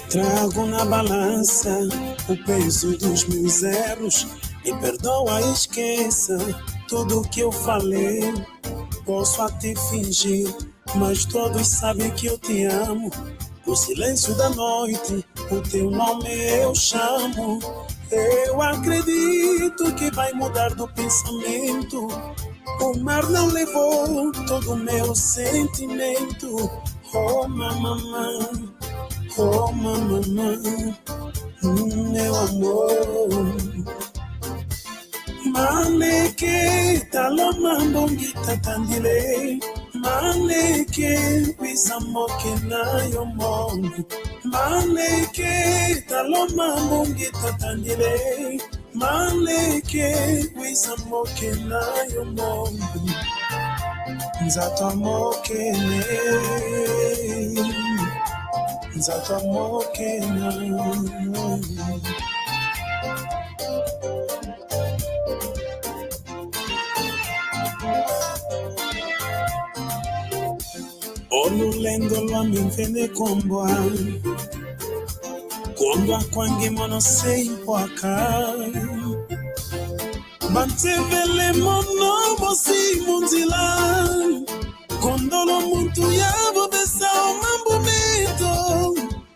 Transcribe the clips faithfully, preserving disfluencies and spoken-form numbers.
Trago na balança o peso dos meus erros. Me perdoa, esqueça tudo que eu falei. Posso até fingir, mas todos sabem que eu te amo. No silêncio da noite, o teu nome eu chamo. Eu acredito que vai mudar do pensamento. O mar não levou todo o meu sentimento. Oh, mamamã, oh, mamamã, meu amor. Maneke, tala o mambu ngita tandile. Maneke, wiza mo kena yo mongo. Maneke, tala o mambu ngita tandile. Maneke, wiza mo kena yo mongo. Nza twa mo kene. Nza twa mo kena. O lulendo lwame mfene kombwa. Kombwa kwa nge mono se i mpwaka. Bantevele mono mosi mu nzila. Kondolo muntu ya vovesa o mambu meto.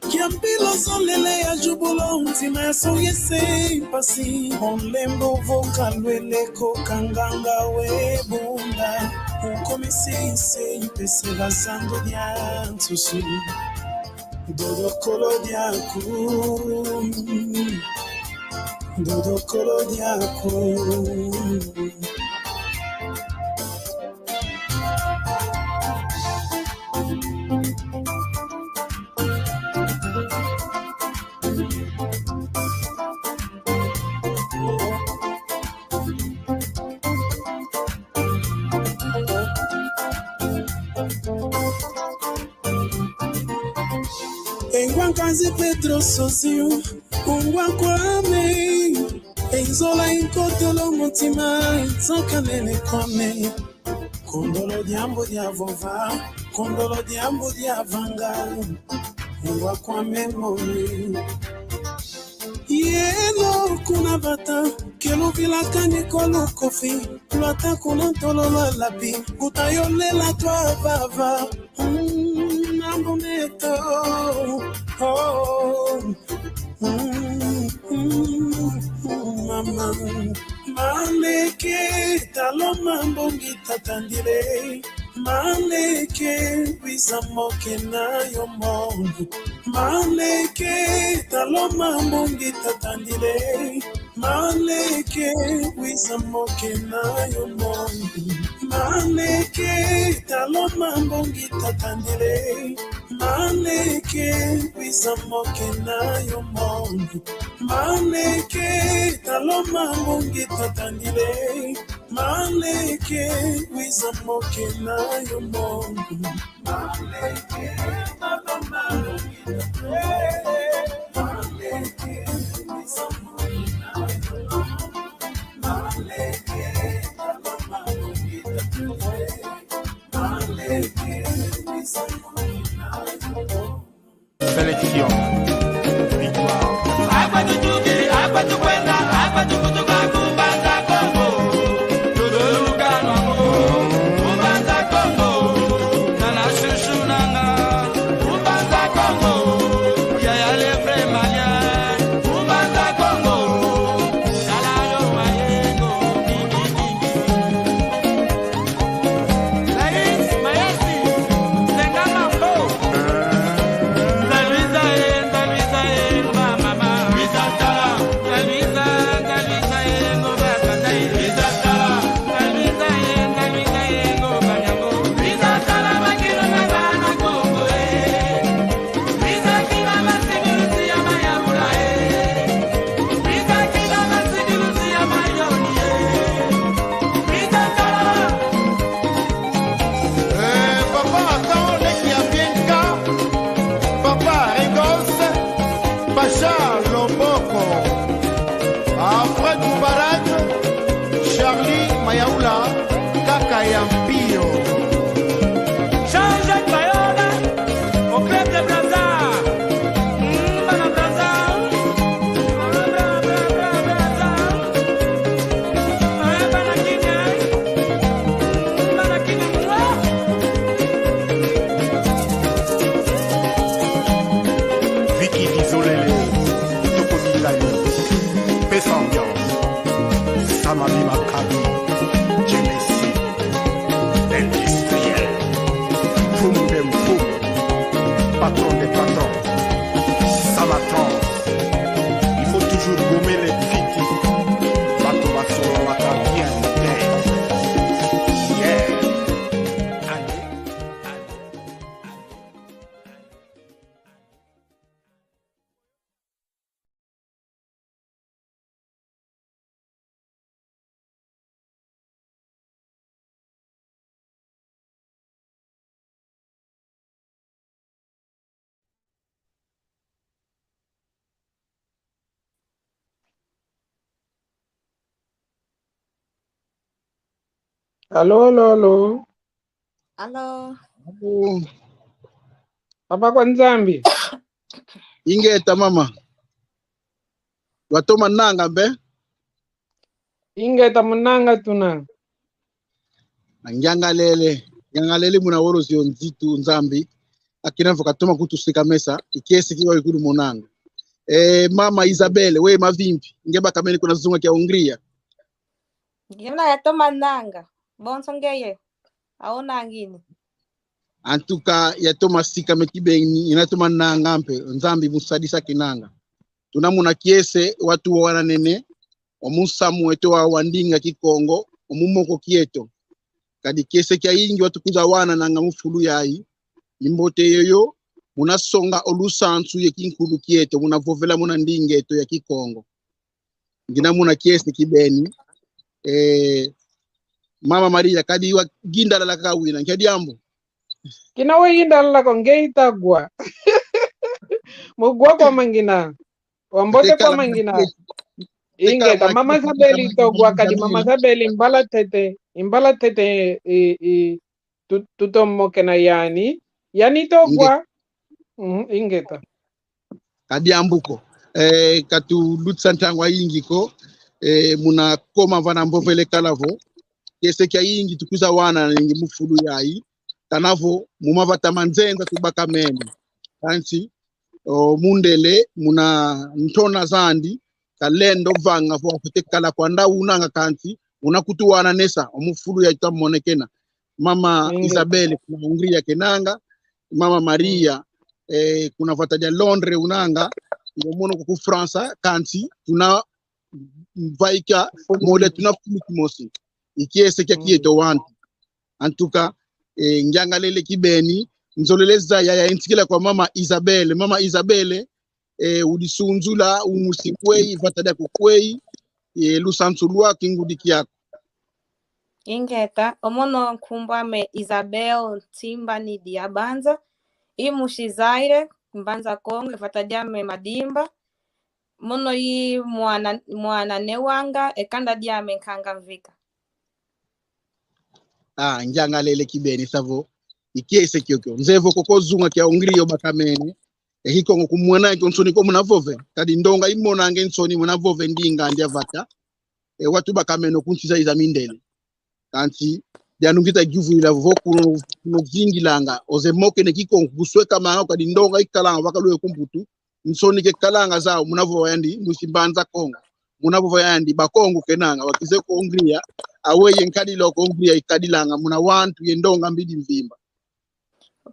Kiampila ozolele ya jubula o ntima ya songe se mpasi. O nlembo vo kalwele ko kanganga we bunda. Ukomisi se mpese va zando dia nsusu. Dodo kolo diaku. Dodo kolo diaku. E ngwa nkanzi Pedro Sosio, o ngwa kwame. E nzola e nkotolo mu ntima, e nsaka nene kwame. Kondolo diambu dia vova, kondolo diambu dia vanga. E ngwa kwame moni. Yeno kuna vata, ke luvilakani kwa lukofi, lwata kuna ntolo lwa lapi, kuta yo lela twa vava. Mm, mambu meto, oh, mm, mm, mm, mama. Maneke, tala o mambu ngita tandile. Maneke, wiza mo kena yo mongo. Maneke, tala o mambu ngita tandile. Maneke, wiza mo kena yo mongo. Maneke, tala o mambu ngita tandile. Maneke, wiza mo kena yo mongo. Maneke, tala o mambu ngita tandile. Maneke, wiza mo kena yo mongo. Maneke, mama, maneke, maneke, wiza mo kena yo mongo. Maneke, mama, maneke, maneke, wiza mo kena yo mongo. Sélection. Victoire. Eh, papa, quand on est qui a bien cas, papa Ringos, Pacha Loboko, après du barrage, Charlie Mayaula, Kaka ya Mpio. Jean-Jacques Bayona, au club de Brazza. Mm. Alô, alô, alô. Alô. Papa kwa Nzambi. Ingeta, mama. Watoma nanga mpe? Ingeta, mu nanga tuna. Ngiangalele. Ngiangalele muna wolo zio nzitu, Nzambi. Akina vo katoma kutusika mesa, i kiese kiwa ikulu mu nanga. Eh, mama Isabelle, we mavimpi, nge bakamene kuna zunga kia Hungria. Ngiena yatoma nanga. Bonso ngeye. Aona ngini. Antuka yatoma sika me kibeni, ina toma nanga mpe, Nzambi mu sadisa kinanga. Tuna muna kiese watu wana nene, o mu nsamu eto wa, wa ndinga Kikongo, o mu moko kieto. Kadi kiese kiayingi watu kwiza wana nanga mu fulu yayi, i mbote yoyo, muna songa o lusansu ye kinkulu kieto, muna vovela muna ndinga eto ya Kikongo. Ngina muna kiese kibeni. Eh, Mama Maria, kadi wa gindalala kawina, nkia diambu? Kina we gindalala ko, nge ita wa. Mu wa kwame ngina. Wambote kwame ngina. Ingeta, mama Isabelle ito wa, kadi mama Isabelle i mbala tete, i mbala tete, i, i, tu-, tutomokena yani. Yani ito wa. Mhm, ingeta. Ka diambu ko. Eh, ka tulutisa ntangu ayingi ko. Eh, muna koma vana mvovele kala vo. Kiese kiayingi tukwiza wana nenge mu fulu yayi. Kana vo, mu mavata ma nzenza tubakamene. Kansi, o, mundele, muna ntona zandi, kalenda vanga vo afwete kala kwanda unanga kansi, una kutu wana nesa, o mu fulu yayi twamonekena. Mama Isabelle, kuna Hungria kenanga, Mama Maria, eh, kuna vata dia Londres unanga, yo mono ku França, kansi, tuna vaika, mole tuna fulu kimosi. I kiese kia kieto wantu. Antuka, eh, ngiangalele kibeni, nzolele zaya ya intikila kwa Mama Isabelle. Mama Isabelle, eh, udisunzula, umusi kweyi, vata diaku kweyi, eh, lusansu lwaku, kingudi kiaku. Ingeta, o mono nkumbu ame Isabelle Ntimbani Diabanza, i musi Zaire, Mbanza Kongo, e vata diame Madimba, mono i mwana, mwana Ne Wanga, e kanda diame Nkanga Mvika. Ah, ngiangalele kibeni, savo. I kiese kiokio. Nzeye vo koko zunga kia Hungria yo bakamene. E Kikongo kumwena kio nsoni ko muna vove. Kadi ndonga imonanga e nsoni muna vove ndinga andi a vata. E watu bakamene ku nsi zayi za mindele. Kansi, dianu ngita yuvula vo kuno, kuno zingilanga. Oze mokene Kikongo kusweka manga kadi ndonga ikalanga wakaluwe ku Mputu. Nsoni ke kalanga zau, muna vova yandi, musi Mbanza Kongo. Muna vova yandi, Bakongo kenanga, wa kizeye ko Hungria, aweye nkadila ko Hungria ikadilanga, muna wantu ye ndonga mbidi mvimba.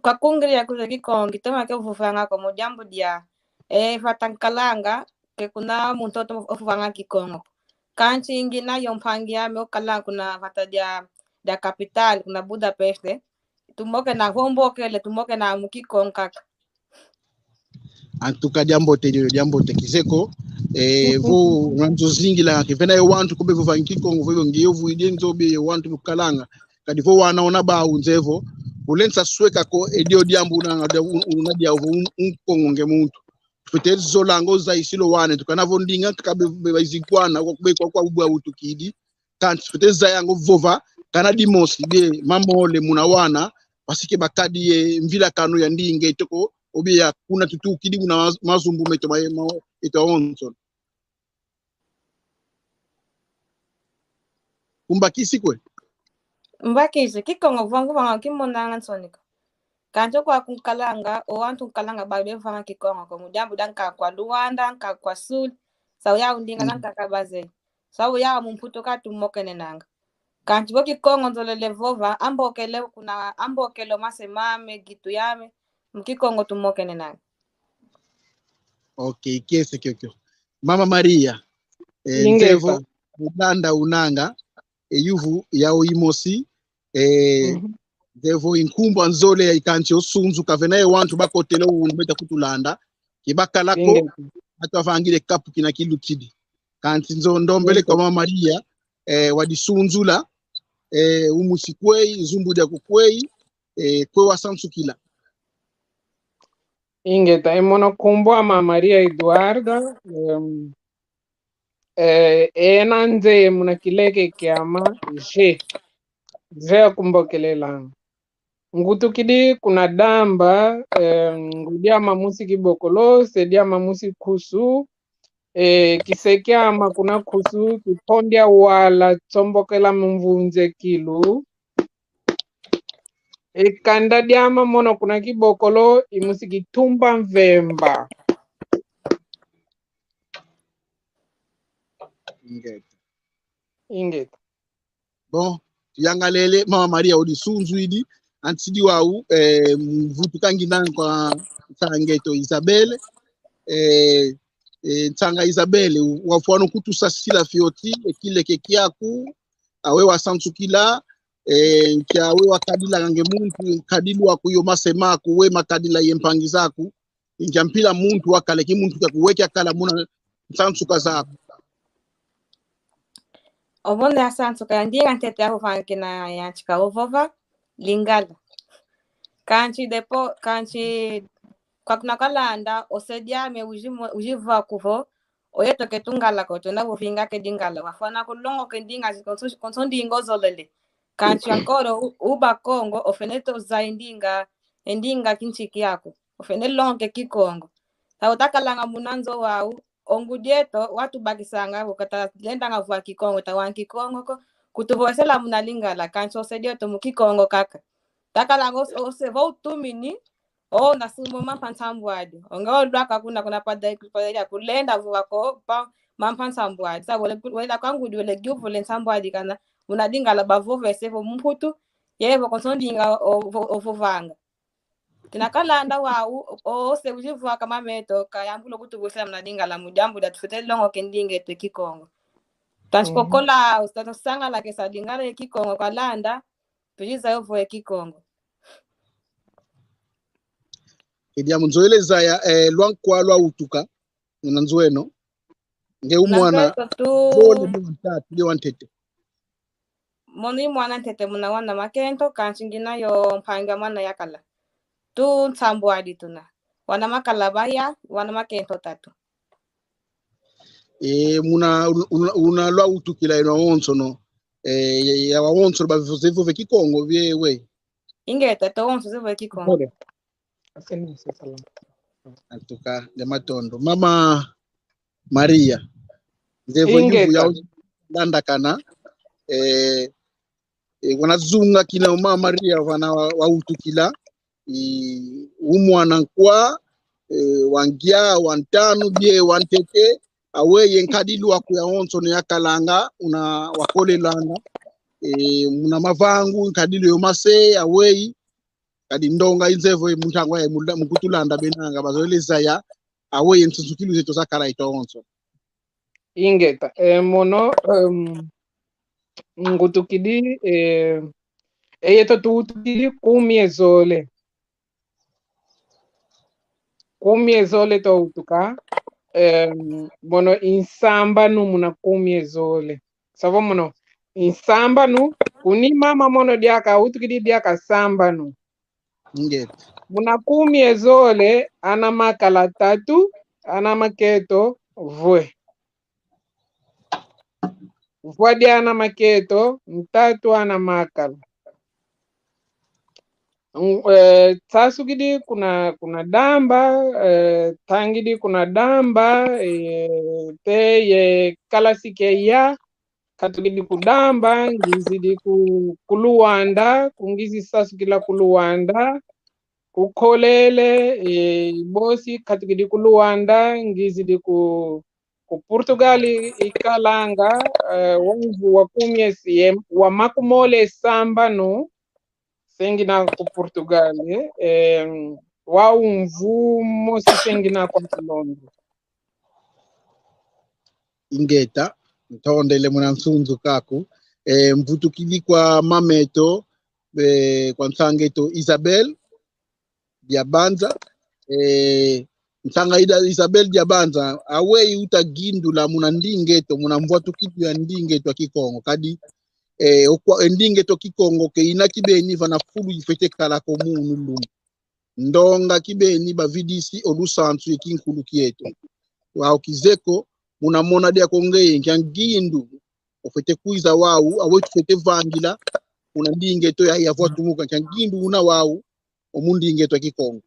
Kwa ku Hungria kuzeye Kikongo, toma ke vovanga ko mu diambu dia, eh, vata nkalanga, ke kuna muntu oto ovovanga Kikongo. Kansi ngina yo mpangi ame okala kuna vata dia, dia capital, kuna Budapest, tumokena vo mbokele, tumokena mu Kikongo kaka. Antuka diambote dio, diambote kizeye ko, eh, vo una nzo zingila, ke vena ye wantu ko bevovanga Kikongo, vo nge yo vuidi nzo be ye wantu lukalanga. Kadi vo wana ona bau nzeye vo, ulensa sweka ko, e dio diambu unanga dia, un-, una dia vo un-, un Kongo nge muntu. Fwete zolanga o zayisila o wana eto, kana vo ndinga kaka be, be, bayizi kwana, kwa, be, kwa, kwa bwa utukidi. Kansi fwete zayanga o vova, kana dimosi bie, mamole muna wana, parce que bakadi ye mvilakano ya ndinga eto ko, ou bien ya kuna tutukidi muna maz-, mazumbu meto ma, ma, eto awonso. Kumbakisi kwe? Mbakisi, Kikongo vwangu vanga kimonanga nsoni ko. Kansi kwa kunkalanga, o wantu nkalanga ba bevanga Kikongo ko. Mu diambu dia nkaka kwa Luanda, nkaka kwa Sul, sau ya ndinga za nkaka bazeye. Sau ya mu Mputu ka tumokenenanga. Kansi vo Kikongo nzolele vova, ambokele kuna, ambokele o mase mame, gitu yame, mu Kikongo tumokenenanga. Ok, kiese kiokio. Mama Maria, eh, nzeye vo, Uganda unanga, e yuvu yau imosi, eh, nzeye vo i nkumbu a nzole ya i kansi o sunzu, ka vena ye wantu bakotele o unu beta kutulanda, ke bakala ko, atu avangile kapu kina kilutidi. Kansi nzo ndombele kwa Mama Maria, eh, wadisunzula, eh, umusi kweyi, zumbu diaku kweyi, eh, kwe wasansukila. Ingeta, e mono nkumbu ame Maria Eduarda, em, eh, ena nzeye muna kileke kiame G. Zaya kumbokelela. Ngutukidi kuna Damba, eh, ngudi ama musi Kibokolo, se diama musi Nkusu, eh, kise kiama kuna Nkusu, kipondi awala, tsombokela mu mvunza kilu. E kanda diama mono kuna Kibokolo, i musi Kitumba Mvemba. Ingeta. Ingeta. Bon, tuyangalele, Mama Maria, odisunzwidi, anti di wau, eh, mvutu kangi nanga kwa nsanga eto Isabelle, eh, eh, nsanga Isabelle, wafwana kutusasila fioti, e kileke kiaku, aweyi wasansukila, eh, nkia aweyi wakadila nge muntu, nkadilu aku yo mase maku, we makadila ye mpangi zaku, nkia mpila muntu wakala, ki muntu kia kuweki akala muna nsansuka zaku. Omono ya sansuka ya ndinga ntete ya kuvangina ya ntsika ovova, Lingala. Kansi depo, kansi kwa kuna kalanda, o se diame uji mo-, uji vwa kuvo, oyeto ke tungala ko, tuna vovinga ke Lingala. Wafwana kulongoka e ndinga, konso, konso ndinga ozolele. Kansi encore, u-, uba Kongo, ofwete zaya e ndinga, e ndinga kinsi kiaku. Ofwete longoka e Kikongo. Sa utakalanga muna nzo wau, o ngudi eto, watubakisanga, vo ka talendanga vwa Kikongo, tawanga Kikongo ko, kutuvovesela muna Lingala, kansi o se dieto mu Kikongo kaka. Takalanga o se, o se vo utumini, o na sumo mampa nsambwadi. O nga olwaka kuna, kuna padri, padri ya kulenda vwa ko, pa, mampa nsambwadi. Sa wele, wele kwa ngudi, wele giu, wele nsambwadi kana, muna Lingala bavovese vo mu Mputu, ye vo konso ndinga o, vo, ovovanga. Kina kalanda wau, o, o se uji vwaka mama eto, kayambula kutuvovesela muna Lingala mu diambu dia tufwete longoka e ndinga eto Kikongo. Kansi, mhm, kokola, usta tusangala ke sa Lingala ye Kikongo kalanda, tuji zaya vo e Kikongo. E diambu nzolele zaya, eh, lwa nkwa lwawutuka, muna nzo eno. Nge u mwana, muna nzo eto tu- zole, mwana ntatu, nge wa ntete. Mono i mwana ntete muna wana makento, kansi ngina yo mpangi a mwana yakala. Tu nsambwadi tuna. Wana makala baya, wana makento tatu. E, muna, una, una lwawutukila eno awonsono. E, ya, ya awonsono bavova e Kikongo, bie we. Ingeta, eto awonso tuvova e Kikongo. Pole. Aseni, se salama. En tout cas, nde matondo. Mama Maria, nze vo, ingeta, yuvu ya landakana, eh, eh, wana zunga kina Mama Maria vana wa, wawutukila, i, u mwana nkwa, eh, wa ngia, wa ntanu, bie wa ntete, aweyi e nkadilu aku yawonsono yakalanga, una wakolelanga, eh, muna mavangu, nkadilu yo mase, aweyi, kadi ndonga i nze vo mu ntangu yayi mu-, mu kutulanda bena nga bazolele zaya, aweyi e nsansukilu zeto zakala eto awonso. Ingeta, eh, mono, em, ngutukidi, eh, e yeto tuwutukidi kumi ye zole. Kumi ye zole twawutuka, em, mono i nsambanu muna kumi ye zole. Sa vo mono i nsambanu, kuni mama mono diaka, awutukidi diaka sambanu. Ingeta. Muna kumi ye zole, ana makala tatu, ana maketo vwe. Vwa dia ana maketo, ntatu ana makala. Ng-, eh, nsasukidi kuna, kuna Damba, eh, tangidi kuna Damba, eh, te ye kalasi ke ya, katukidi ku Damba, ngizidi ku, ku Luanda, ku ngizi sasukila ku Luanda, ku Kolele, e, bosi katukidi ku Luanda, ngizidi ku, ku Portugal i, ikalanga, eh, wa mvu wa kumi ye si-, ye, wa makumole sambanu, se ngina ku Portugal, eh, em, wa mvu mosi se ngina kwa Londres. Ingeta, ntondele muna nsunzu kaku. Eh, mvutukidi kwa mama eto, eh, kwa nsanga eto Isabelle Diabanza. Eh, nsanga ida Isabelle Diabanza, aweyi uta yindula muna ndinga eto, muna mvwatukilu ya ndinga eto ya Kikongo. Kadi, eh, okwa-, e ndinga eto Kikongo ke ina kibeni vana fulu ifwete kala ko munu lumbu. Ndonga kibeni bavidisi o lusansu ye kinkulu kieto. Wau kizeye ko, muna mona diaku ngeye nkia yindu ofwete kwiza wau, aweyi tufwete vangila, una ndinga eto ya, ya vwa tumuka, nkia ngindu una wau, o mu ndinga eto ya Kikongo.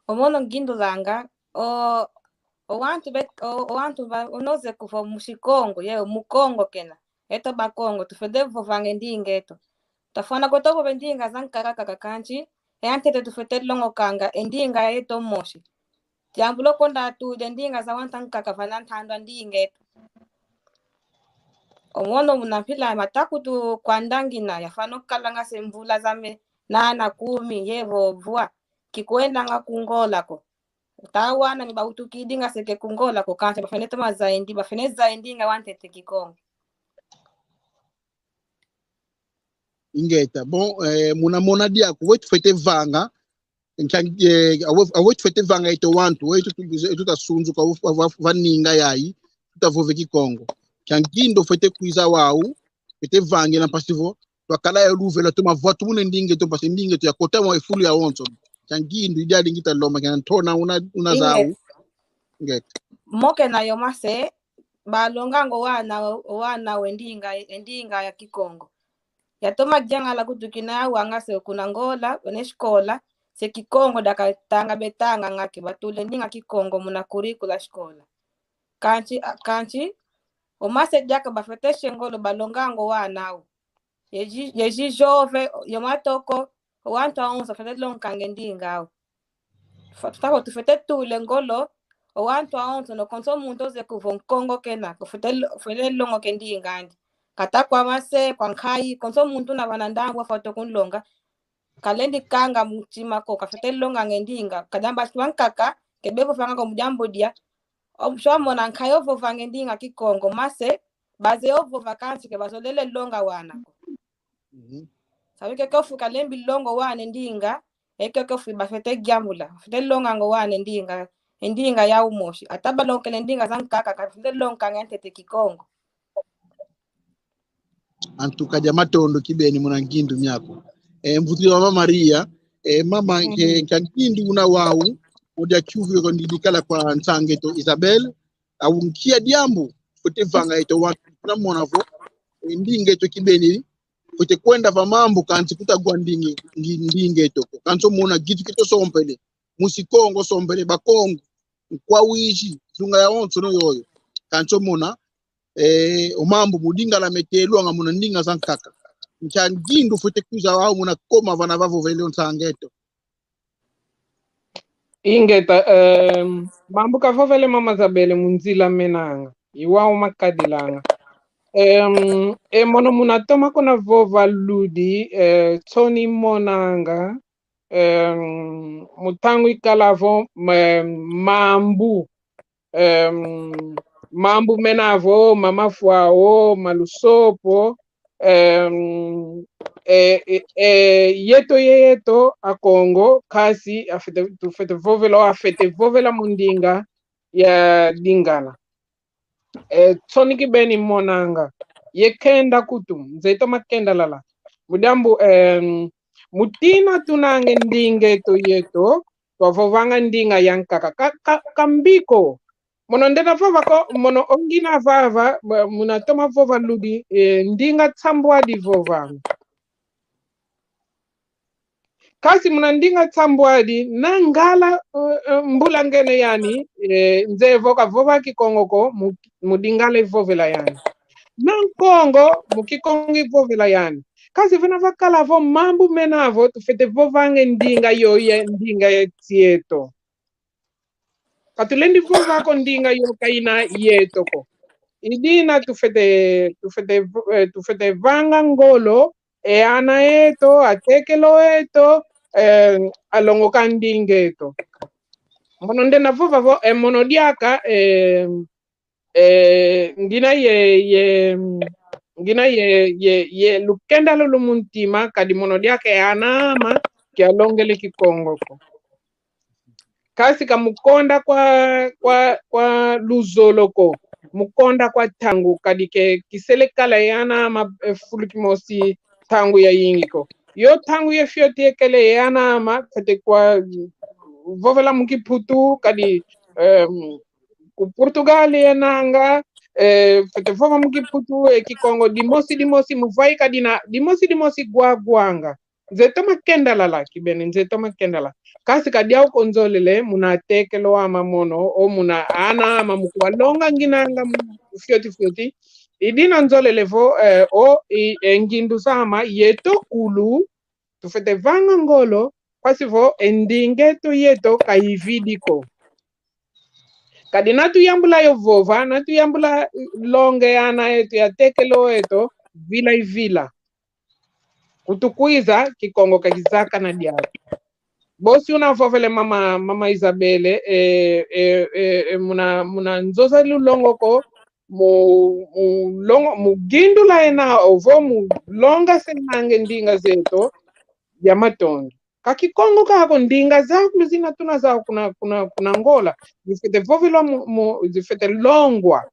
O mono ngindu langa, o, o wantu bet-, o, o wantu ba, o noze kuvo musi Kongo, ye, o mu Kongo kena. Eto Bakongo, tufwete vovanga e ndinga eto. Tafwana ko toko ve ndinga za nkaka kaka kansi, e antete tufwete longokanga e ndinga eto mosi. Diambu lo konda tu de ndinga za wanta nkaka vana ntandu a ndinga eto. O mono muna mpila mataku tu kwandangina, yafwana kalanga se mvula zame nana, kumi, ye vo vwa, kikwendanga ku Ngola ko. Ta wana ni bawutukidi nga se ke ku Ngola ko, kansi bafwene toma zaya ndi-, bafwene zaya ndinga wa ntete Kikongo. Ingeta. Bon, eh, muna mona diaku, wetu fwete vanga, nkia, eh, awe-, awetu fwete vanga eto wantu, wetu tu-, tu-, tuta sunzuka, wa, wa, wa ninga yayi, tuta vova e Kikongo. Nkia ngindu fwete kwiza wau, fwete vangina mpasi vo twakala ya luvela toma vwa tumuna e ndinga eto, mpasi e ndinga eto yakota mwa e fulu yawonso. Nkia ngindu i diadi ngita lomba, nkia ntona una, una zau. Ingeta. Mo kena yo mase, balonganga o wana, o wana we ndinga, e ndinga ya Kikongo. Yatoma diangala kutukina yau anga se kuna Ngola, wena escola, se Kikongo diaka tanga betanga nga ke, batula e ndinga Kikongo muna currículo ya escola. Kansi, a, kansi, o mase diaka bafwete se ngolo balonganga o wana au. Ye zi-, ye zi jovem, yo matoko, o wantu awonso fwete longanga e ndinga au. Fa-, tufwete tula e ngolo, o wantu awonso, no konso muntu oze kuvo Nkongo kena, ko fwete lo-, fwete longoka e ndinga andi. Kata kwa mase, kwa nkayi, konso muntu una vana ndambu afwa toko nlonga. Kalendi kanga mutima ko, kafwete longanga e ndinga. Kadi amba si wa nkaka, ke bevovanga ko mu diambu dia. O, si wamona nkayi ovovanga e ndinga Kikongo, mase, bazeye ovova kansi ke bazolele longa wana ko. Mhm. Sabu keke ofu kalembi longa o wana e ndinga, e keke ofu bafwete diambula, fwete longanga o wana e ndinga, e ndinga yau mosi. Ata balongele ndinga za nkaka, kafwete longanga ntete Kikongo. En tout cas, dia matondo kibeni muna ngindu miaku. Eh, mvutu ya Mama Maria, eh, mama, mhm, eh, nkia ngindu una wau, o dia kiuvu ko ndidi kala kwa nsanga eto Isabel, au nkia diambu fwete vanga eto wantu, na mona vo, eh, ndinga eto kibeni, fwete kwenda va mambu kansi kuta wa ndinga, ndi-, ndinga eto ko. Kansi o mona gitu kito sompele, musi Kongo sompele, Bakongo, nkwa wizi, nzunga yawonso no yoyo. Kansi o mona, eh, o mambu mu Lingala mete lwanga muna ndinga za nkaka. Nkia ngindu fwete kwiza wau muna koma vana vavovele o nsanga eto. Ingeta, em, mambu kavovele Mama Isabel mu nzila menanga, i wau makadilanga. Em, e mono muna toma kuna vova ludi, eh, nsoni monanga, em, mu ntangu ikala vo, ma-, mambu, em, mambu mena vo ma mafwa o ma lusopo, em, e, e, e, yeto ye yeto Akongo, kansi afwete, tufwete vovela, afwete vovela mu ndinga ya Lingala. Eh, nsoni kibeni monanga. Ye kenda kutu, nze toma kenda lala. Mu diambu, em, mutina tunanga e ndinga eto yeto, twavovanga ndinga ya nkaka. Ka, ka, ka mbi ko. Mono ndenda vova ko, mono o ngina vava, ba-, muna toma vova ludi, eh, ndinga nsambwadi vovanga. Kansi muna ndinga nsambwadi, na Ngala, eh, eh, mbula ngene yani, eh, nze vo kavova Kikongo ko, mu, mu Lingala ivovela yani. Na Nkongo, mu Kikongo ivovela yani. Kansi vena vakala vo mambu mena vo tufwete vovanga e ndinga yoyo, ndinga ye nsi eto. Ka tulendi vova ko ndinga yo ka ina yeto ko. I dina tufwete, tufwete, eh, tufwete vanga ngolo, e ana eto, atekelo eto, eh, alongoka ndinga eto. Mono ndenda vova vo, eh, mono diaka, eh, eh, ngina ye, ye, ngina ye, ye, ye lukenda lolo mu ntima, kadi mono diaka e ana ama ke alongele Kikongo ko. Kansi ka mu konda kwa, kwa, kwa luzolo ko, mu konda kwa ntangu, kadi ke kisele kala e ana ama, eh, fulu kimosi ntangu yayingi ko. Yo ntangu ye fioti ye kele e ana ama, fwete kwa vovela mu Kimputu, kadi, em, ku Portugal yenanga, eh, fwete vova mu Kiputu, eh, Kikongo, dimosi, dimosi, mu vaika dina, dimosi, dimosi, gwagwanga. Nze toma kendalala, kibeni, nze toma kendalala. Kansi ka diau ko nzolele, muna tekelo ama mono, o muna ana ama mu kuwa longa nginanga mu fioti fioti. I dina nzolele vo, eh, o, i, e ngindu zama, yeto kulu, tufwete vanga ngolo, kwasi vo, e ndinga eto yeto ka ividi ko. Kadi na tuyambula yo vova, na tuyambula longa e ana eto, ya tekelo eto, vila ivila. Kutu kwiza, Kikongo ka kizakana diaka. Bosi una vovele mama, mama Isabelle, eh, eh, eh, eh, muna, muna nzo za lulongo ko, mu, mu longo, mu gindula ena, ovo mu longa senange ndinga zeto, ya matondo. Ka Kikongo kaka ko, ndinga zakulu zina tuna zau kuna, kuna, kuna Angola. Zifwete vovelwa mu, mu, zifwete longwa.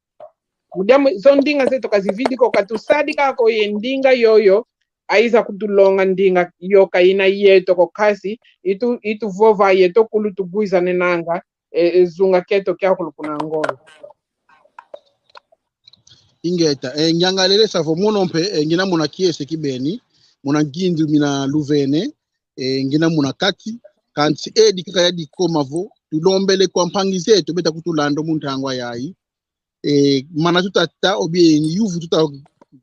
Mu diambu zo ndinga zeto ka zividi ko, ka tusadi kaka ko ye ndinga yoyo, aiza kutulonga ndinga yo ka ina yeto ko, kansi itu, itu vova yeto kulu tugwizanenanga, e, e zunga keto kiakulu kuna Angola. Ingeta, e, ngiangalele sa vo mono mpe, e, ngina muna kiese kibeni, muna ngindu mina luvene, e, ngina muna kati, kansi edi kaka ya dikoma vo, tulombele kwa mpangi zeto beta kutulanda mu ntangwa yayi, e, mana tutata, ou bien yuvu tuta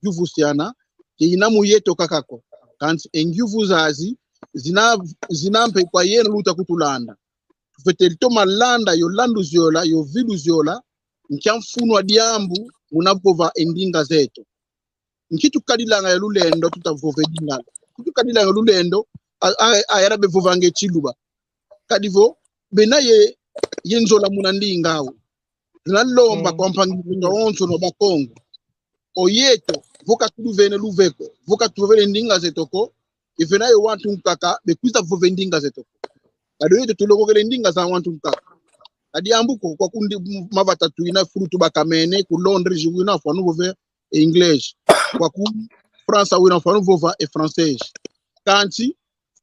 yuvusiana, ke ina mu yeto kaka ko. Kansi e ngiuvu zazi, zina, zina mpe kwa yeno luta kutulanda. Tufwete toma landa yo landu ziola, yo vilu ziola, nkia mfunu a diambu muna vova e ndinga zeto. Nki tukadilanga ya lulendo tuta vova e Lingala? Nki tukadilanga lulendo, a, a, a, yala bevovanga e Tshiluba? Kadi vo, bena ye, ye nzola muna ndinga au. Tuna lomba kwa mpangi zeto onso no Bakongo. O yeto, vo ka tuluvene luve ko, vo ka tuvovele ndinga zeto ko, ivena yo wantu nkaka, bekwiza vova e ndinga zeto ko. Kadi o yeto tulongokele ndinga za wantu nkaka. Kadi ambu ko, kwaku ndi, mavata tuina, fulu tubakamene, ku Londres, wina fwana vova e English. Kwaku França, wina fwana vova e francês. Kansi,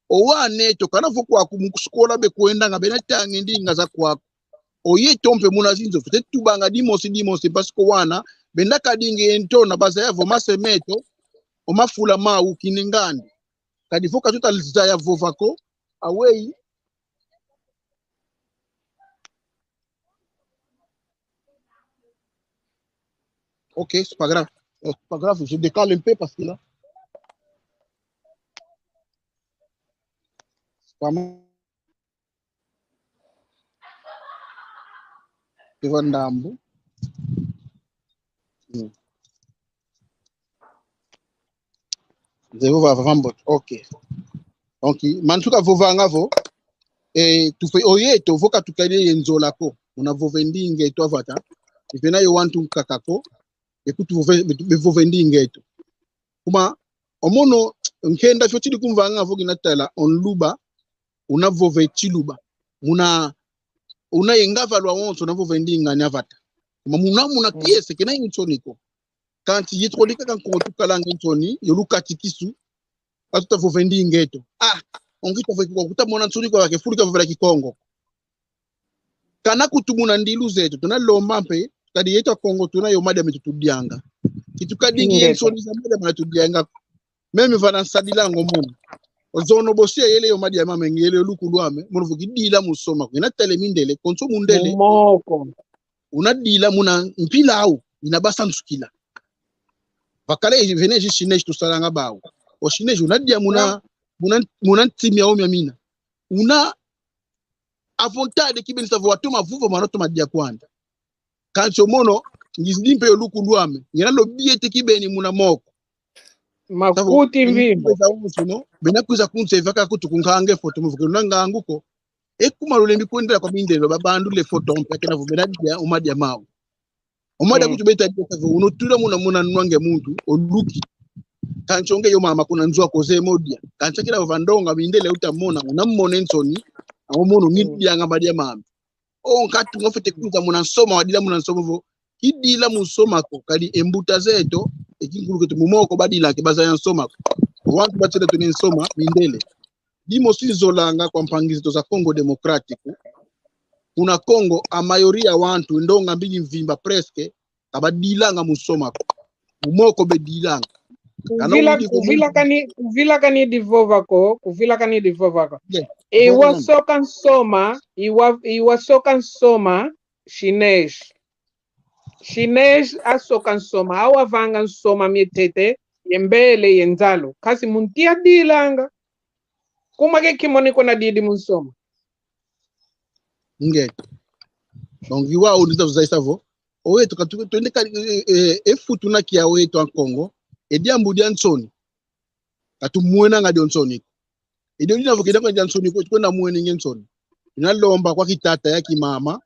o wana eto, kana vo kwaku mu sikola bekwendanga, bena tanga e ndinga za kwaku. O yeto mpe muna zinzo, fwete tubanga dimosi dimosi, parce que wana, benda kadinga e ntona, bazaya vo mase meto, o mafula mau kinengandi. Kadi vo ka tuta zaya vova ko, awei. Ok, c'est pas grave. Euh, c'est pas grave, je décale un peu parce que là, c'est pas mal. Eva ndambu. Mm. Nze vova, vava mbote. Ok. Donc, mana tukavovanga vo, eh, tufwe-, o yeto, vo ka tukadila ye nzola ko, muna vova e ndinga eto a vata, ivena yo wantu nkaka ko, e kutu vova, be, bevova e ndinga eto. Kuma, o mono, nkenda fioti di kumvanga vo kina tala, o Nluba, una vova e Tshiluba. Muna, una ye ngavalu awonso, una vova e ndinga ani a vata. Kuma muna, muna kiese, kena ye nsoni ko. Kansi yeto kodi kaka Nkongo tukalanga nsoni, yo lukatikisu, ka tuta vova e ndinga eto. Ah, o nki tavova Kikongo, kuta mona nsoni kwa ke fulu kavovela Kikongo. Kana kutu muna ndilu zeto, tuna lomba mpe, kadi yeto Akongo tuna yo madia meto tudianga. Kitukadingi ye nsoni za madia mana tudianga. Meme vana nsadilanga o mono. Ozono bosi yele yo madia mame, yele yo lukulu ame, mono vo kidila mu soma ko. Ina tele mindele, konso mundele. Mu moko. Una dila muna mpila au, ina basansukila. Bakala ivene zi chinês tusalanga bau. O chinês una dia muna, muna, muna ntimi au mia mina. Una a vontade kibeni sa vo watoma vova mana toma dia kwanda. Kansi o mono, ngizidi mpe yo lukulu ame. Ngina lobi ete kibeni muna moko. Makuti mvimba. Bena kwiza kunse vaka kutu kunkanga e foto, mu vo ke luna ngangu ko. E kuma lulembi kwendela kwa mindele, babandula e foto mpe, kena vo bena dia, o madia mau. O madia kutu beta dia, sa vo, uno tula muna, muna nwa nge muntu, oluki. Kansi o nge yo mama kuna nzo aku ozeye mo dia. Kansi kina vo va ndonga mindele uta mona, una mona e nsoni, a o mono ngi dianga madia mame. O nkatu nga fwete kwiza muna nsoma, wadila muna nsoma vo, kidila mu nsoma ko, kadi e mbuta zeto, e kinkulu keto mu moko badila ke bazaya nsoma ko. Wantu batela tuna e nsoma, mindele. Dimosi nzolanga kwa mpangi zeto za Congo Democrático. Kuna Congo, a maioria wantu, ndonga mbingi mvimba presque, Ka badilanga mu nsoma ko. Mu moko bedilanga. Kana Kuvila, udi ku kuvila kani, kuvila kani divova ko, kuvila kani divova ko. Yeah. E Vova wa nani? soka nsoma, e wa, e wa soka nsoma, chinês. Chinês asoka nsoma, awavanga nsoma mia ntete, ye mbele, ye nzalu. Kansi muntu yadilanga. Kuma ke kimoni kuna didi mu nsoma. Nge. Donc, i wau uni ta tuzayisa vo. Oyeto ka tu-, twende ka, eh, eh, e fu tuna kia oyeto a Kongo. E diambu dia nsoni. Ka tumwenanga dio nsoni ko. E dio dina vo kenda kwa dia nsoni ko, tukwenda mwenenge nsoni. Tuna lomba kwa kitata ye kimama,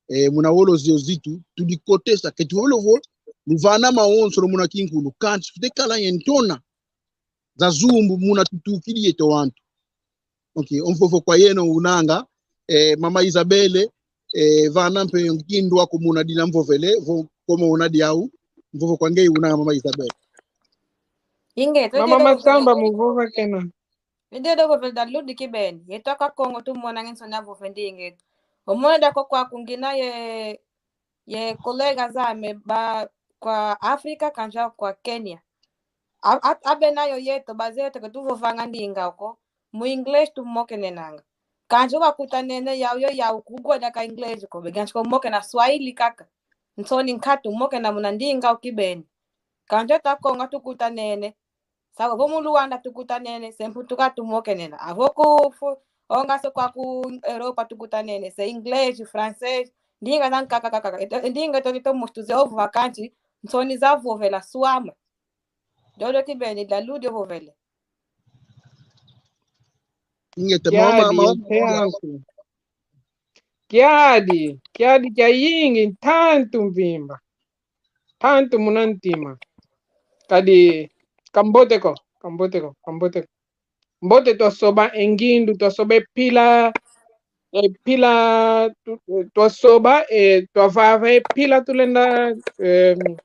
eh, muna wolo zio zitu, tudikotesa, ke tu wolo vo, luvana mawonso lo muna kinkulu, kansi fwete kala ye ntona za zumbu muna tutukidi yeto wantu. Ok, o mvovo kwa yeno unanga, eh, Mama Isabelle, eh, vana mpe ngindu aku muna dina mvovele, vo komo una diau, mvovo kwa ngeye unanga Mama Isabelle. Ingeta, Mama Masamba mu vova kena. Ede do vovele da ludi kibeni. Yeto aka Kongo tumona nge nsoni a vova ndinga eto. Omona da ko kwa kungina ye, ye colega zame ba kwa Afrika kansi kwa Kenya. A, a, abena yo yeto, bazeto ke tuvovanga ndinga ko. Mu inglês tumokenenanga. Kansi bakutanene yau yo yau kugwa diaka inglês ko. Be kansi ko mokena Swahili kaka. Nsoni nkatu mokena muna ndinga kibeni. Kansi ta Kongo tukutanene. Sa vo mu Luanda tukutanene, se Mputu ka tumokenena. Avo ku fu-, onga se kwa ku Europa tukutanene, se inglês, francês, ndinga zankaka kaka. Eto, ndinga to, to mustu ze ovu vakanti, nsoni za vovela swama. Dodo kibeni da ludi vovele. Ingeta, mama, Kiadi, mama, ntantu. Kiadi, kiadi kia yingi, ntantu mvimba. Ntantu muna ntima. Kadi, kambote ko, kambote ko, kambote ko. Mbote twasoba e ngindu, twasoba e mpila, e mpila, tu-, twasoba, e, twavava e mpila tulenda, em,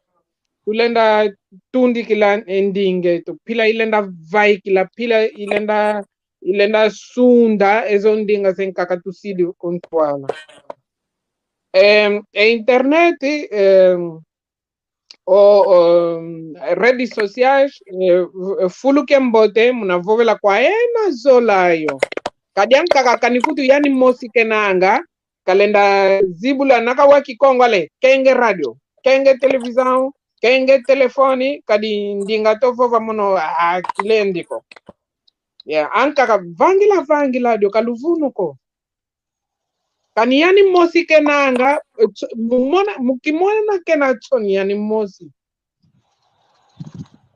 tulenda tundikila e ndinga eto. Mpila ilenda vaikila, mpila ilenda, ilenda sunda, ezo ndinga zankaka tusidi kuntwala. Em, e internet, em, o, o, redes sociais, eh, v-, fulu kia mbote, muna vovela kwa ena zola yo. Kadi ankaka kani kutu yani mosi kenanga, kalenda zibula naka wa Kikongo ale, kenge rádio, kenge televisão, kenge telefone, kadi ndinga to vova mono a kilendi ko. Ya, ankaka vangila vangila dio ka luvunu ko. Kani yani mosi kenanga, eh, tso-, mu mona, mu kimona kena nsoni yani mosi.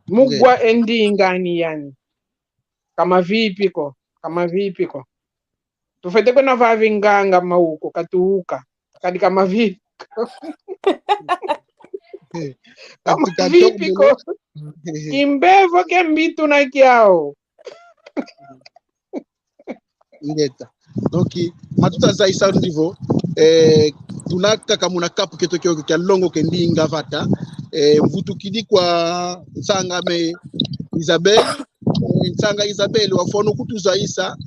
Mu gwa e ndinga ani yani. Ka mavipi ko, ka mavipi ko. Tufwete kwenda vava e nganga mawuku, katuuka. Kadi ka mavipi ko. Ka mavipi ko. Kimbevo kia mbi tuna kiau. Ingeta. Donc, ma tuta zayisa ndivo, eh, tuna kaka muna kapu kieto kiokio kia longoka e ndinga vata, eh, mvutukidi kwa nsanga ame Isabelle, eh, nsanga Isabelle wafwana kutuzayisa,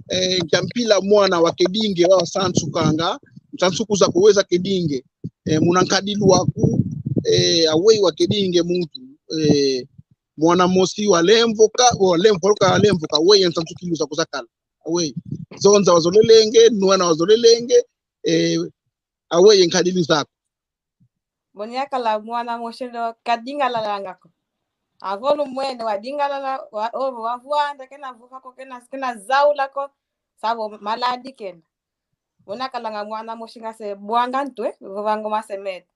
eh, nkia mpila mwana wa kedinge wa sansukanga, nsansuku zaku we za kedinge, eh, muna nkadilu aku, eh, aweyi wa kedinge muntu, eh, mwana mosi walemvoka, walemvoka, walemvoka, aweyi nsansukilu zaku zakala. Aweyi. Zonza wazolelenge, nwana wazolelenge, eh, aweyi nkadilu zaku. Moni yakala mwana mosi ndo kadingalalanga ko. Avo lumwene wadingalala, wa, o, wavwanda, kena vova ko, kena, kena zaula ko, sa vo maladi kena. Mona kalanga mwana mosi nga se bwanga ntwe, vovanga ma se meto.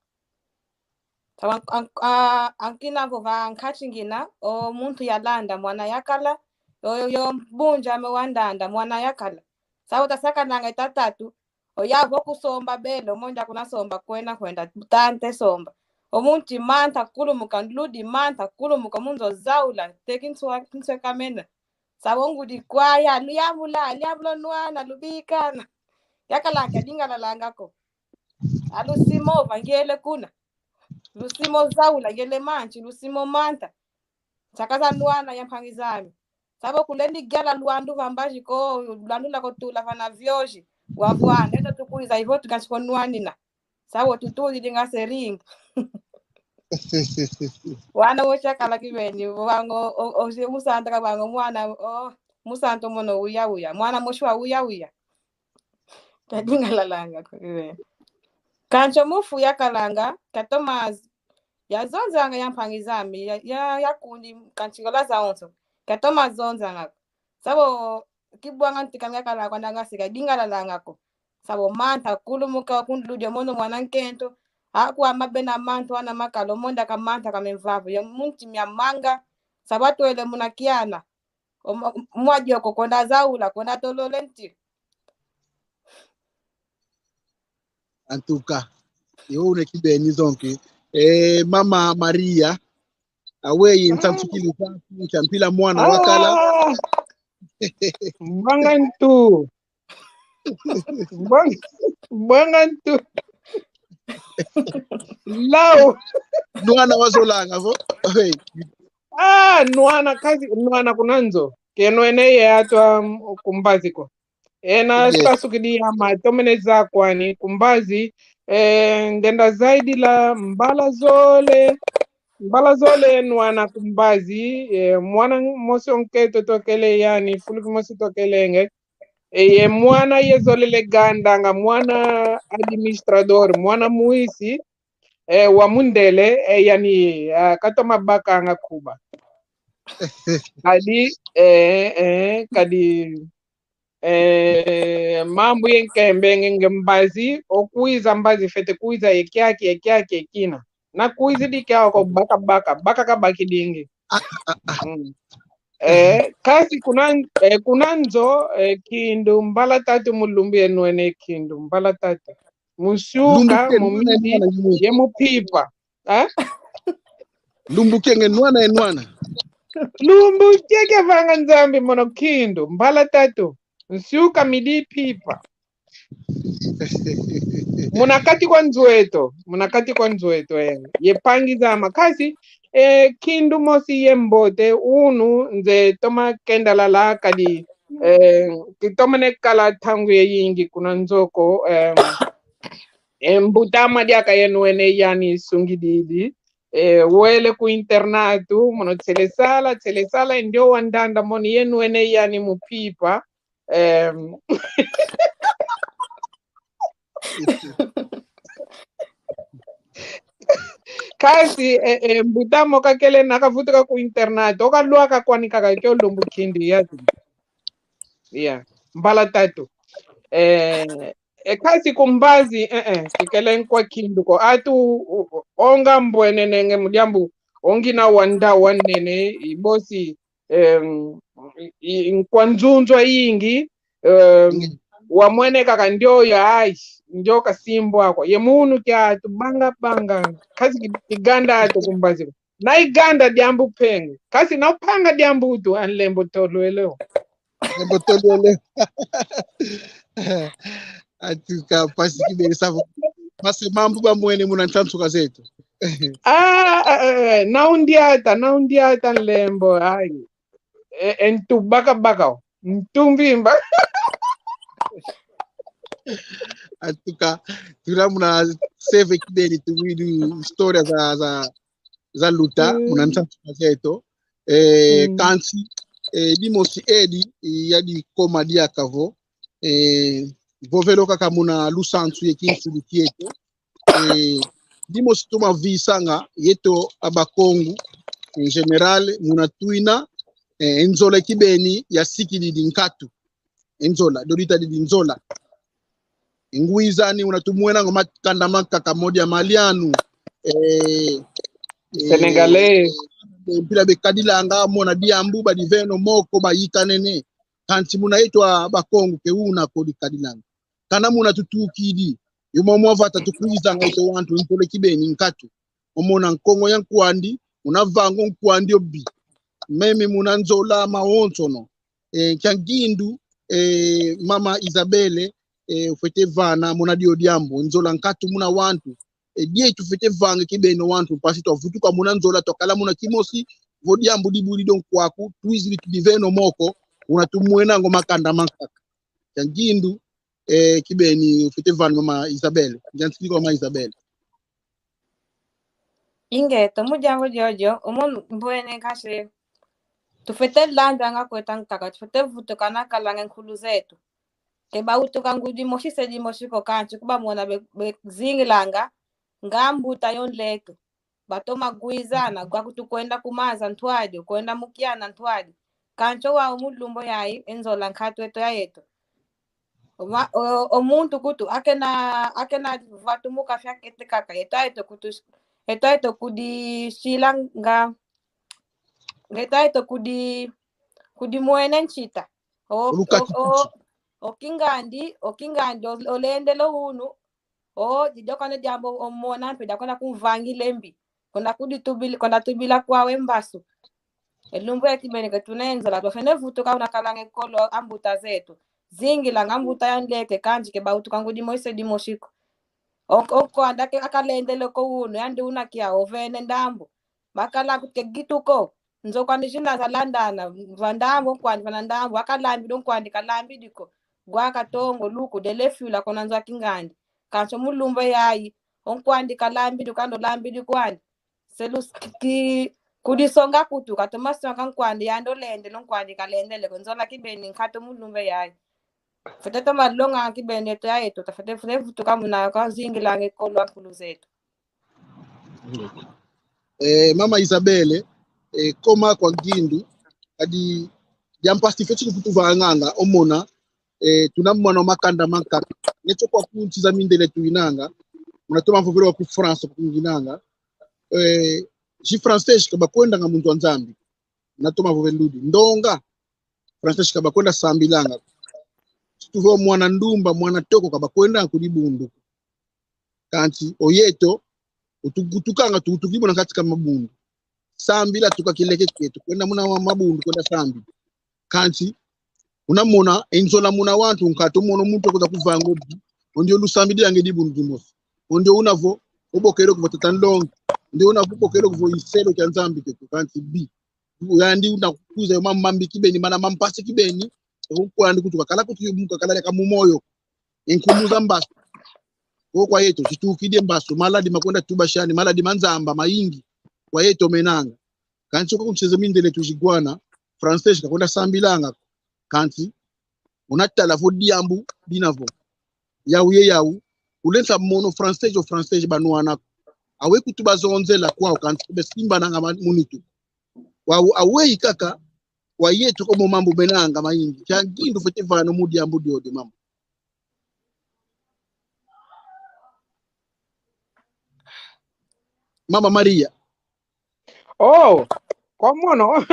Sa vo an-, an-, a-, ankina vova nkati ngina, o muntu yalanda mwana yakala, o yo mbunja ame wandanda mwana yakala. Sa vo tasakananga e tatatu, o yavo kusomba bele, o monja kuna somba kwenda kwenda, tante somba. O muntu manta kulumuka, nludi manta kulumuka, mu nzo zaula, te kinswa, kinswa kamena. Sa vo ngudi kwaya, luyambula, luyambula nwana, lubikana. Yakala kadingalalanga ko. A lusimo vangele kuna. Lusimo zaula, ngele manchi, lusimo manta. Nsaka za nwana ya mpangi zame. Sa vo kulendi gyala lwandu va mbazi ko, lwandu lwakutula vana viozi. Wavwanda, eto tukwiza ivo tukansi ko nwanina. Sa vo tutudidi nga se ringa. Wana wosi yakala kibeni, wango, o, o, si musanta ka wango mwana, o, musantu mono uya uya. Mwana mosi wa uya uya. Kadingalalanga ko kibeni. Kansi o mufu yakalanga, katoma z-, yazonzanga ya mpangi zame, ya, ya, ya kundi, kansi ngola zawonso. Katoma zonzanga ko. Savo kibwanga ntika miakala kwa ndanga sika dingalalanga ko. Savo manta kulumuka kundulu dio mono mwana nkento. Aku ama bena mantu ana makalo monda ka manta ka memvavu. Ya munti mia manga. Savo atwele muna kiana. O mwa-, mwa dioko konda zaula, konda tolole nti. En tout cas, yo une kibeni zonke. Eh, Mama Maria, aweyi nsansu kili za, nkia mpila mwana wakala. Ah! Mbanga ntu. Mbanga, mbanga ntu. Lau. Nwana wazolanga vo. Hey. Ah, nwana kazi, nwana kuna nzo. Kenwene ye atwa, mm, ku mbazi ko. Ena, yes, sasukidi ama, tomene zaya kwani, ku mbazi, eh, ngenda zaidila mbala zole, mbala zole nwana ku mbazi, eh, mwana mosi wa nkento twakele yani, fulu kimosi twakelenge. Eh, ye mwana ye zolele gandanga, mwana administrador, mwana mwisi, eh, wa mundele, eh, yani, ah, katoma bakanga kuba. Kadi, eh, eh, kadi, eh, mambu ye nkembe nge, nge mbazi, o kwiza mbazi fwete kwiza ye kiaki, ye kiaki, ye kina. Na kwizidi kiau ko baka baka, baka kabakidingi. Mm. Eh, kasi kuna, eh, kuna nzo, eh, kindu mbala tatu mu lumbu ye nwene kindu mbala tatu. Mu nsuka, mu midi, ye mu mpimpa. Eh? Lumbu kiaki nge nwana ye nwana. Lumbu kiaki vanga Nzambi mono kindu mbala tatu. Nsuka, midi, mpimpa. Muna kati kwa nzo eto, muna kati kwa nzo eto, eh. Ye mpangi zame. Kasi, eh, kindu mosi ye mbote, unu nze toma kendalala kadi, eh, kitomene kala ntangu yayingi kuna nzo ko, eh, eh, mbuta ame diaka ye nwene yani sungididi, eh, wele ku internato, mono tsele sala, tsele sala, ndio wa ndanda moni ye nwene yani mu mpimpa, em, kasi, eh, eh, mbuta ame kakele na kavutuka ku internato, o kalwaka kwani kaka kio lumbu kindi yatu. Yeah, mbala tatu. Eh, e kasi ku mbazi, eh, eh, kikele nkwa kindu ko. Atu, u-, u-, onga mbwenene nge mu diambu, o ngina wa nda wa nene, i bosi, em, i, i, nkwa nzunzu ayingi, em, wamwene kaka ndio ya, ai, ndio kasimbwa ko. Ye munu kia atu banga banga, kasi ki-, kiganda atu ku mbazi ko. Na iganda diambu mpenge. Kasi na upanga diambu utu, a nlembo tolwele o. Nlembo tolwele. En tout cas, mpasi kibeni savo. Mpasi mambu bamwene muna nsansuka zeto. Ah, ah, eh, na undiata, na undiata nlembo, ai. E, e ntu baka baka o. Ntu mvimba. En tout cas, tula muna seve kibeni tuwidi história za, za, za luta, mm, muna nsansuka zeto. Eh, mm, kansi, eh, dimosi edi, eh, yadi koma diaka vo, eh, vovelo kaka muna lusansu ye kinsulu kieto. Eh, dimosi toma visanga, yeto a Bakongo, en général, muna twina, eh, nzola kibeni yasikididi nkatu. E nzola, dio ditadidi nzola. Ngwizani una tumwena ngo makanda mankaka modi ya malianu. Eh, eh, Sénégalais. Eh, mpila bekadilanga mona diambu, badiveno moko, bayikanene. Kansi muna yeto a Bakongo ke una ko dikadilanga. Kana muna tutukidi, yo momo vata tukwizanga yeto wantu, ntole kibeni nkatu. Omona Nkongo ya nkwandi, una vanga o nkwandi o bi. Meme muna nzola mawonsono. Eh, kia ngindu, eh, Mama Isabelle, eh, ufwete vana muna dio diambu, nzola nkatu muna wantu. Eh, dieto tufwete vanga kibeni wantu, mpasi twavutuka muna nzola, twakala muna kimosi, vo diambu dibwidi dio nkwaku, twizidi tudiveno moko, una tumwena ngo makanda mankaka. Kia ngindu, eh, kibeni ufwete vana Mama Isabelle. Ngiantikidi kwa Mama Isabelle. Ingeto, mu diambu diodio, omo mbwene nkashi. Tufwete landanga kweto ankaka, tufwete vutukana kalanga nkulu zeto. Ke bawutuka ngudi mosi se dimosi ko, kansi ku bamona be, bezingilanga, nga mbuta yo nleke. Batoma gwizana, gwa kutu kwenda ku maza ntwadi, kwenda mu kiana ntwadi. Kansi wau mu lumbu yayi, e nzola nkatu eto ya yeto. Oma-, o, o muntu kutu, akena, akena vatu mu kafya kete kaka, eto yeto kutu, eto yeto kudisila nga, eto yeto kudi, kudimwene nsita. O, o, o, o kingandi, o kingandi, o, olendele unu, o, didio kane diambu omona mpe, dia kwenda kumvangila e mbi. Kwenda kuditubila, kwenda tubila kwau e mbasu. E lumbu ya kibeni ke tuna e nzola, twafwene vutuka una kalanga e kolo a mbuta zeto. Zingilanga mbuta ya nleke, kansi ke bawutuka ngudi mosi se dimosi ko. O, o kwandi ke akalendele ko unu, yandi una kia ovene ndambu. Bakala ke gitu ko. Nzo kwandi zina zalandana, va ndambu, o nkwandi vana ndambu, akalambidi, o nkwandi kalambidi ko. Gwa katongo, luku, dele fila kuna nzo a kingandi. Kansi mu lumbu yayi, o nkwandi kalambidi, kando lambidi kwandi. Se lu-, ki, ki, kudisonga kutu, katoma songa nkwandi, yandi olendele, o nkwandi kalendele ko. Nzola kibeni nkatu mu lumbu yayi. Fwete toma longa kibeni eto ya yeto, tafwete, fwete vutuka muna kazingilanga e kolo a nkulu zeto. Eh, Mama Isabelle, eh, koma kwa ngindu, kadi dia mpasi fweti kutuvanganga, omona, eh, tuna mwana wa makanda mankaka. Neto kwa ku nsi za mindele tuinanga, muna toma vovela wa ku France kunginanga. Eh, zi français ka bakwendanga muntu wa Nzambi. Na toma vovela ludi. Ndonga, français ka bakwenda sambilanga. Si tuvo mwana ndumba, mwana toko, ka bakwenda ku dibundu. Kansi o yeto, utukutukanga, tukutukidi muna kati ka mabundu. Sambila tuka kileke kieto, kwenda muna ma-, mabundu, kwenda sambi. Kansi, una mona, e nzola muna wantu, nkatu mona muntu akuza kuvanga o mbi, o ndio lusambidilanga e dibundu dimosi. O ndio una vo, obokele ko vo tata nlongi. O ndio una vo obokele ko vo i selo kia Nzambi keko, kansi mbi. Yandi una kuza yo mambu mambi kibeni, mana ma mpasi kibeni, o kwandi kutu kakala kutu yo mu kakala leka mu moyo. E nkumbu za mbasu. Ko kwa yeto, zitukidi e mbasu, maladi makwenda tubasani, maladi ma nzamba, mayingi, kwa yeto menanga. Kansi ko ku nsi za mindele tuziwana, français kakwenda sambilanga. Kansi, una tala vo diambu dina vo. Yau ye yau, ulensa mono français o français banwana ko. Awe kutu bazonzela kwau, kansi besimbananga ma-, mu nitu. Wau, aweyi kaka, kwa yeto ko mo mambu menanga mayingi. Kia ngindu fwete vana mu diambu diodio, mama. Mama Maria. Oh, kwa mono.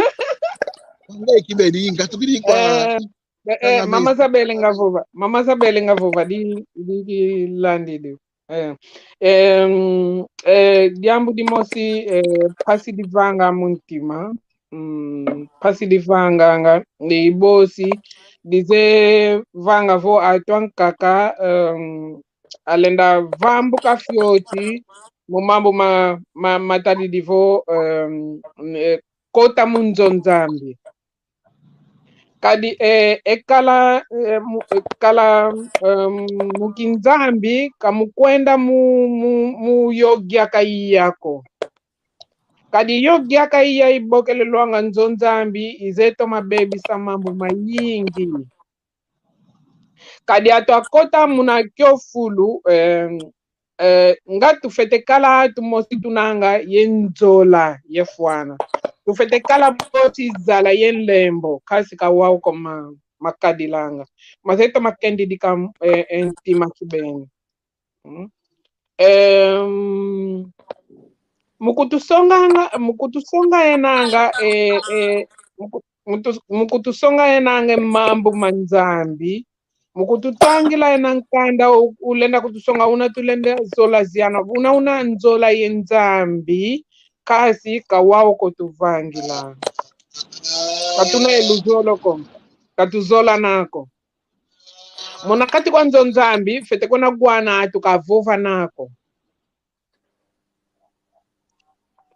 Ngai kibeni, nkatukidi kwa. Eh, eh, eh, Mama Isabelle nga vova. Mama Isabelle nga vova, di, di, di landi di. Eh, em, eh, diambu dimosi, eh, mpasi divanga mu ntima. Mm, mpasi divanganga, ni bosi, dize vanga vo atu ankaka, em, alenda vambuka fioti, mu mambu ma, ma, matadidi vo, em, eh, kota mu nzo Nzambi. Kadi, eh, e kala, eh, mu, e kala, em, mu kinzambi, ka mu kwenda mu, mu, mu yo giaka iya ko. Kadi yo giaka iya ibokelelwanga nzo Nzambi, ize toma bebisa mambu mayingi. Kadi atu akota muna kio fulu, eh, eh, nga tufwete kala atu mosi tunanga ye nzola ye fwana. Tufwete kala mosi zala ye nlembo, kansi ka wau ko ma, makadilanga. Mazeto makendidika, eh, eh, ntima kibeni. Mm. Em, mu kutusonganga, mu kutusonga enanga, eh, eh, mu ku-, mu tu-, mu kutusonga enanga mambu ma Nzambi, mu kututangila ena nkanda u-, ulenda kutusonga una tulenda zola ziana, una una nzola ye Nzambi, kansi ka wau ko tuvangila. Ka tuna ye luzolo ko, ka tuzola nako. Muna kati kwa nzo Nzambi, fwete kwenda wana atu ka vova nako.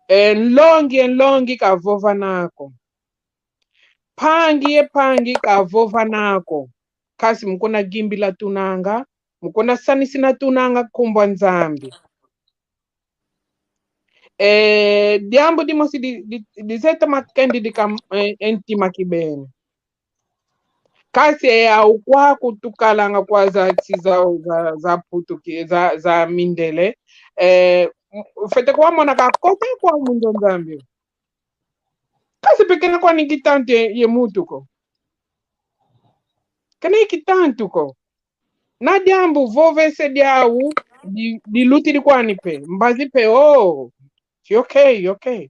E nlongi, e nlongi ka vova nako. Mpangi, e mpangi ka vova nako. Kansi mu kuna yimbila tunanga, mu kuna sanisina tunanga nkumbu a Nzambi. Eh, diambu dimosi di, di, di zeta makendidi ka, eh, e ntima kibeni. Kansi e yau kwaku tukalanga kwa za, si za, za, za putu ki, za, za mindele. Eh, m-, fwete kwa mona ka kota kwa mu nzo Nzambi. Kansi mpe kena kwani kitantu ye, ye muntu ko. Kena ye kitantu ko. Na diambu vova e se diau, di, dilutidi kwani mpe. Mbazi mpe, oh, si okay, okay.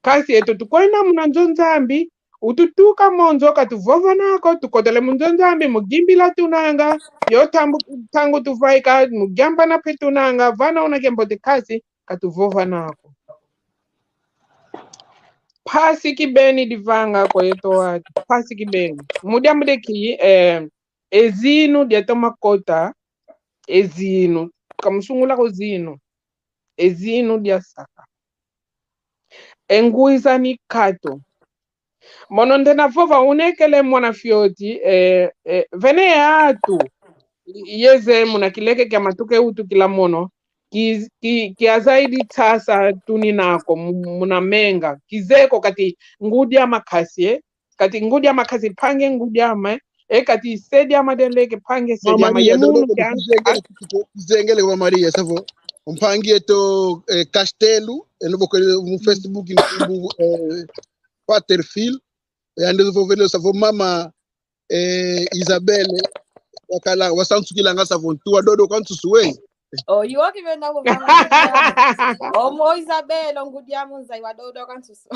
Kansi yeto tukwenda muna nzo Nzambi, ututuka mo nzo katuvovana ko, tukotele mu nzo Nzambi, mu yimbila tunanga, yo ntangu, ntangu tuvaika, mu yambana mpe tunanga, vana una kiambote kansi, katuvovana ko. Mpasi kibeni divanga kwa yeto atu, mpasi kibeni. Mu diambu dia nki, eh, e zinu diatoma kota, e zinu, ka mu sungula ko zinu, e zinu diasaka. E ngwizani nkatu. Mono ndenda vova, una kele mwana fioti, eh, eh, vene atu, yeze muna kileke kia matuka e wutukila mono, ki, ki, kiazayidi nsasa tunina ko mu-, muna menga. Kizeye ko kati ngudi ama kansi, eh, kati ngudi ama kansi mpangi e ngudi ama, eh, kati se diama dia nleke mpangi e se diama. Ye munu kia, kizengele, kizengele kwa Maria, savo. Mpangi eto, eh, Castelo, e no bokele mu Facebook, nkumbu, eh, Pater Phil, yandi vovele, savo mama, eh, Isabelle, wakala, wasansukilanga savo ntu wa dodo kwa nsusu we. Oh, yo kibeni vovanga. Oh, mo Isabelle, ngudi amu nzai wa dodo kwa nsusu.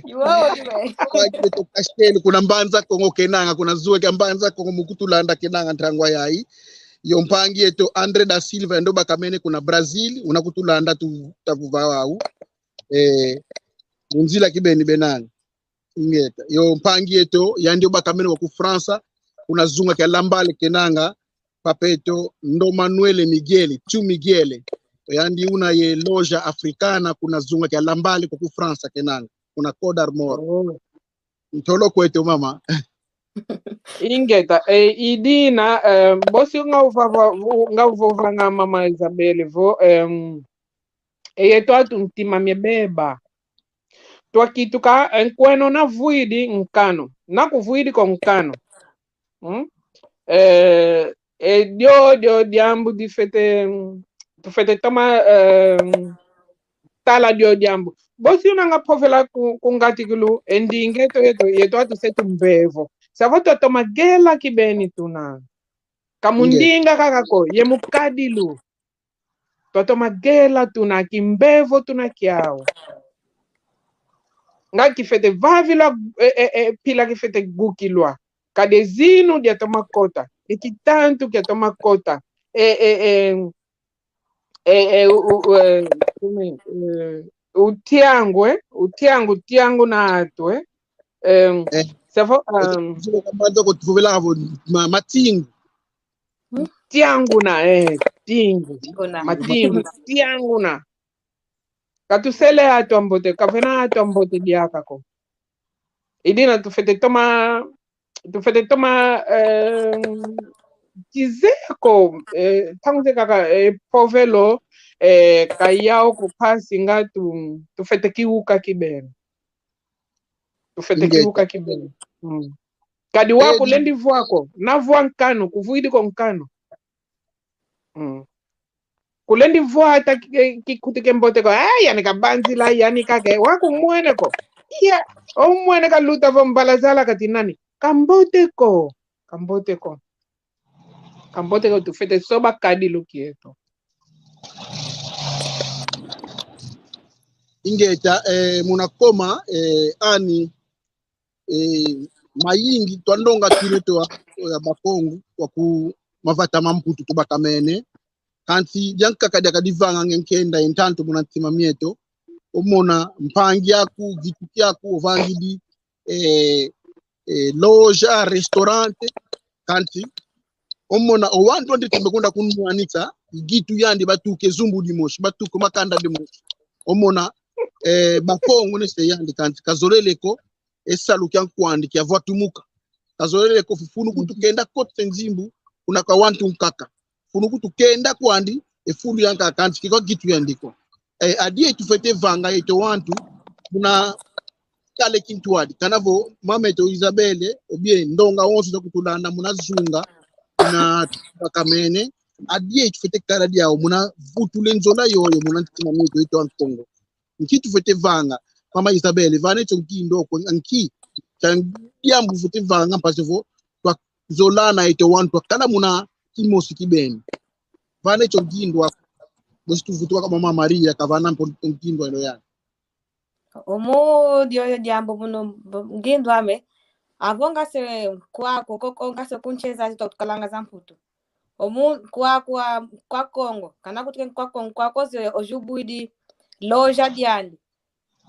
Yo, yo. Mpangi eto Castelo, kuna Mbanza Kongo kenanga, kuna zuwa kia Mbanza Kongo mu kutulanda kenanga ntangwa yayi. Yo mpangi eto André da Silva, yandi bakamene kuna Brazil, una kutulanda tu, ta vova wau. Eh, mu nzila kibeni benanga. Ingeta. Yo mpangi eto, yandi bakamene wa ku França, kuna zunga kia Lambale kenanga, papa eto Ndo Manuel Miguel, Tio Miguel. Yandi una ye loja africana, kuna zunga kia Lambale kwa ku França kenanga, kuna Côtes d'Armor. Oh. Ntolo kweto mama. Ingeta, eh, i dina, eh, bosi nga uvava, nga uvovanga mama Isabelle vo, em, e yeto atu ntima mia beba. Twakituka, eh, nkweno na vwidi nkanu. Na kuvwidi ko nkanu. Hmm? Eh, e dio, dio diambu difwete, tufwete toma, eh, tala dio diambu. Bosi unanga mpovela ku, ku ngatikilu, e ndinga eto, eto, yeto atu se tumbevo. Savo twatoma gela kibeni tuna. Ka mu ndinga kaka ko, ye mu kadilu. Twatoma gela tuna, kimbevo tuna kiau. Nga kifwete vavilwa, e, e, e, mpila kifwete gukilwa. Kadi e zinu diatoma kota. E kitantu kiatoma kota. E, e, e, e, e, u, u, e, kumi, e, o ntiangu, eh? O ntiangu, ntiangu na atu, eh? Em, eh, savo, em, kama ndo kutuvovela vo ma-, matingu. Ntiangu na, eh, tingu. Tingu na. Matingu, ntiangu na. Ka tusele atu ambote, ka vena atu ambote diaka ko. I dina tufwete toma, tufwete toma, eh, kizeye ko, eh, ntangu ze kaka, eh, mpovelo, eh, ka yau ko mpasi nga tu, tufwete kiwuka kibeni. Tufwete kiwuka kibeni. Mm. Kadi wa kulendi vwa ko, na vwa nkanu, kuvwidi ko nkanu. Mm. Kulendi vwa ata ki-, ki-, kikuti kiambote ko. Eh, yani kabanzila, yani kake. Wa kumwene ko. Iya, omwene kaluta vo mbala zala kati nani. Kambote ko. Kambote ko. Kambote ko, tufwete soba kadilu kieto. Ingeta, eh, muna koma, eh, ani, eh, mayingi twa ndonga tuna twa, ya Bakongo, kwa ku mavata ma Mputu tubakamene. Kansi diankaka diaka divanga nge nkenda ye ntantu muna ntima mieto. Omona mpangi aku, gitu kiaku, ovangidi, eh, eh, loja, restaurante, kansi omona o wantu andi tumbe kwenda kunwanisa, gitu yandi batuka e zumbu dimosi, batuka makanda dimosi. Omona, eh, Bakongo ne se yandi kansi kazolele ko e salu kia nkwandi kia vwatumuka. Kazolele ko fu-, funu kutu kenda kotisa e nzimbu kuna kwa wantu nkaka. Funu kutu kenda kwandi e fulu ya nkaka, kansi ke kwa kitu yandi ko. Eh, adi yetu fwete vanga yeto wantu, muna kala e kintwadi. Kana vo mama eto Isabelle, ou bien ndonga wonso za kutulanda muna zunga, muna bakamene, adi yetu fwete kala diau, muna vutula e nzola yoyo, muna ntima mieto yeto a Nkongo. Nki tufwete vanga? Mama Isabelle, vana eto ngindu ko, nki? Kia diambu fwete vanga, mpasi vo twazolana yeto wantu, twakala muna kimosi kibeni. Vana eto ngindu ko. Bosi tuvutuka kwa Mama Maria, kavana mpo ngindu eno ya. Omu dioyo diambu munu, ngindu ame. Avo ngase kwa, kwa, kwa, kwa ngase ku nsi zazi tukalanga za Mputu. Omu kwa, kwa, kwa Kongo. Kana kutuke kwa Kongo, kwa kozi oyu bwidi loja diandi.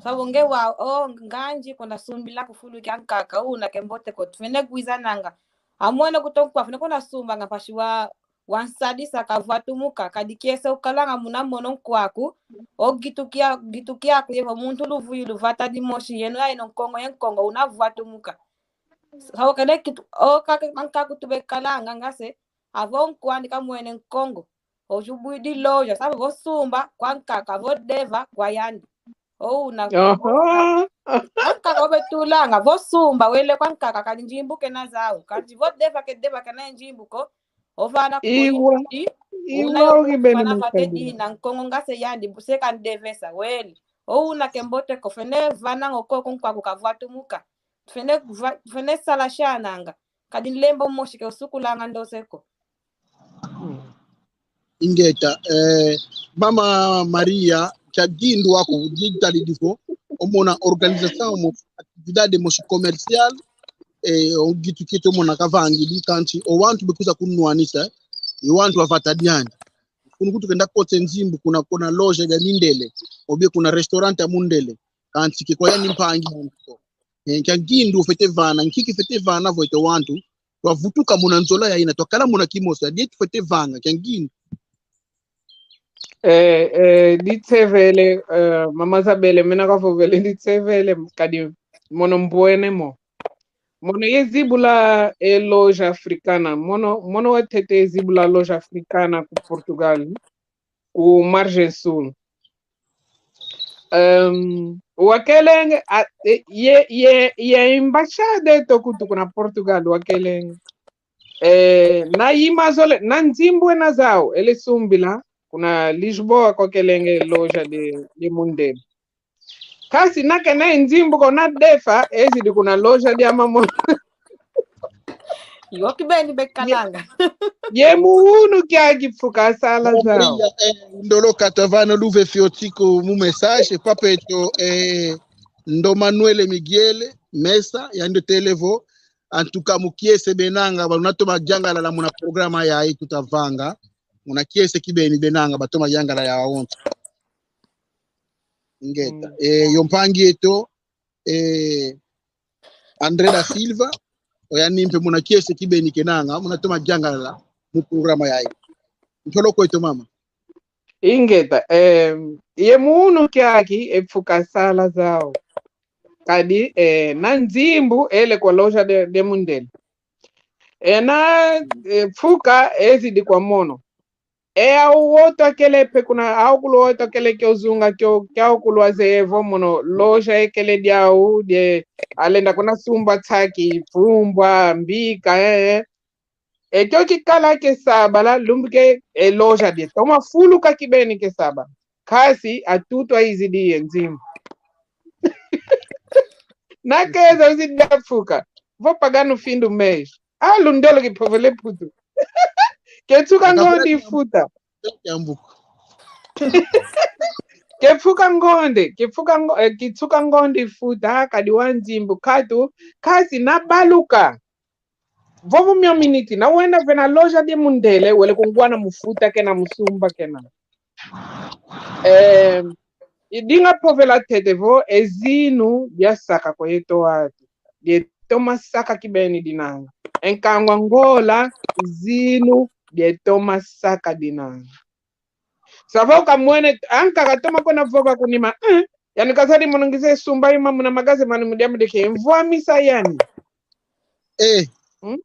Savo nge wa, o, nganji kuna sumbila ku fulu kia nkaka, una ke mbote ko. Tufwene kwizananga. Amwene kuto nkwa, fwene kuna sumbanga mpasi wa, wansadisa kavwatumuka, kadi kiese ukalanga muna mono nkwaku, o gitu kia, gitu kiaku ye vo muntu luvuyu lwa vata dimosi, yeno ya yeno Nkongo ye Nkongo, una vwatumuka. Savo kene kitu, o kaka, nkaka kutu bekalanga ngase, avo nkwandi kamwene Nkongo. Oyu bwidi loja, savo vo sumba kwa nkaka, vo deva kwa yandi. O una. Aha. Nkaka obetulanga, vo sumba, wele kwa nkaka, kadi nzimbu kena zau. Kadi vo deva ke deva kena nzimbu ko. Ovana ko. Iwa. I, una iwa yo ogi beni vana vate mukabila. Dina, Nkongo ngase yandi, bu se kandevesa, wele. O una ke mbote ko, fwene vana ngo ko, ko nkwaku kavwatumuka. Fwene va-, fwene sala shananga. Kadi nlembo mosi ke usukulanga ndoze ko. Ingeta, eh, Mama Maria, kia ngindu aku, ditali difo, omona organização mo, atividade mosi comercial, eh, o gitu kieto mona kavangidi, kansi o wantu bekwiza kunwanisa, i wantu a vata diandi. Kunu kutu kenda kota e nzimbu kuna, kuna loja dia mindele, ou bien kuna restaurante ya mundele, kansi ke kwa yandi mpangi andi ko. Eh, kia ngindu fwete vana, nki kifwete vana vo yeto wantu, twavutuka muna nzola ya yina, twakala muna kimosi, adi yetu fwete vanga, kia ngindu. Eh, eh, ditsevele, eh, Mama Isabelle, mena kavovele ditsevele, kadi mono mbwene mo. Mono ye zibula e loja africana, mono, mono watete zibula loja africana ku Portugal, ku Margem Sul. Ehm, wakelenge, a, e, ye, ye, ye embaixada eto kutu kuna Portugal, wakelenge. Eh, na ima zole, na nzimbu ena zau, ele sumbila, kuna Lisboa, kwakelenge loja de, de mundele. Kansi na kena e nzimbu ko na defa, ezidi kuna loja dia mama. Yo kibeni bekalanga. Ye, ye mu unu kiaki mfuka sala zau. Maria, eh, ndolo katavana luve fioti ko mu message, papa eto, eh, ndo Manuel Miguel, Mesa, yandi otele vo, en tout cas, mu kiese benanga, ba una toma yangalala muna programa yayi tuta vanga, muna kiese kibeni benanga, batoma yangalala ya wonso. Ingeta. Mm. Eh, yo mpangi eto, eh, André da Silva, oyandi mpe muna kiese kibeni kenanga, muna toma yangalala mu programa yayi. Ntolo kweto mama. Ingeta, eh, ye mu unu kiaki e mfuka sala zau. Kadi, eh, na nzimbu ele kwa loja de, de mundele. Ena, eh, mfuka ezidi kwa mono. E au oto akele mpe kuna, au kulu oto akele kio zunga kio, kio kulu azeye vo mono loja ekele diau, die alenda kuna sumba nsaki, mfumbwa, mbika, eh, eh. E kio kikala kia sabala, lumbu ke e loja die toma fuluka kibeni kia sabala. Kansi atutu aizidi ye nzimbu. Na keza uzidi dia mfuka. Vo pagano fim do mês. Ah, lundolo kipovele putu. Ke nsuka ngondi futa. Yambuka. Ke mfuka ngonde, ke mfuka ngo-, eh, ke nsuka ngondi futa, kadi wa nzimbu katu, kansi na baluka. Vovo mio miniti, na wenda vena loja de mundele, wele kungwana mu futa kena, mu sumba kena. Eh, i dinga povela ntete vo, e zinu dia saka kwa yeto atu. Die toma saka kibeni dinanga. E nkangu Angola, zinu die toma saka dinanga. Savo kamwene, ankaka toma kwenda vova kunima, eh, yani kazadi mono ngize sumba ima muna magaze mani mu diambu de ke mvwamisa yani. Eh. Hmm?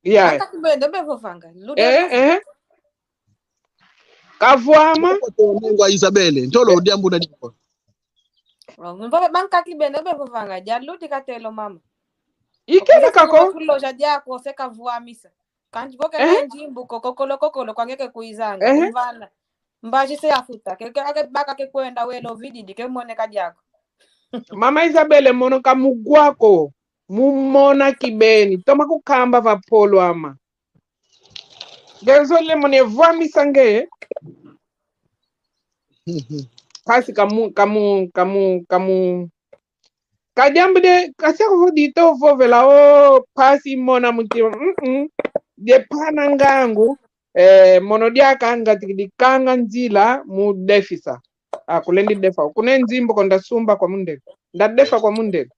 Ya. Aka kubenda be vovanga. Lude eh, vova. Eh. Kavwama. Kwa to nengwa Isabelle, ntolo diambu na diko. Mvova banka kibeni, be vovanga dia ludi katelo mama. Ikele kako. Kuloja diaku se kavwamisa. Kanti vo ke na nzimbu ko kokolo kokolo kwa nge ke kuizanga. Mvana. Mbazi se yafuta. Ke, ke, ake baka ke kwenda welo vididi ke moneka diaku. Mama Isabelle, mono ka mugwa ko. Mu mona kibeni. Toma kukamba va polo ama. Désolé, mono yavwamisa nge. Mpasi kamu, kamu, kamu, kamu. Ka diambu de, ka sia ko vo dito vovela o mpasi mona mutima. Mm-mm. Dia pana ngangu. Eh, mono diaka ngatikidi kanga nzila mu defisa. Ah, kulendi defa. Kuna nzimbu ko ndasumba kwa mundele. Ndadefa kwa mundele.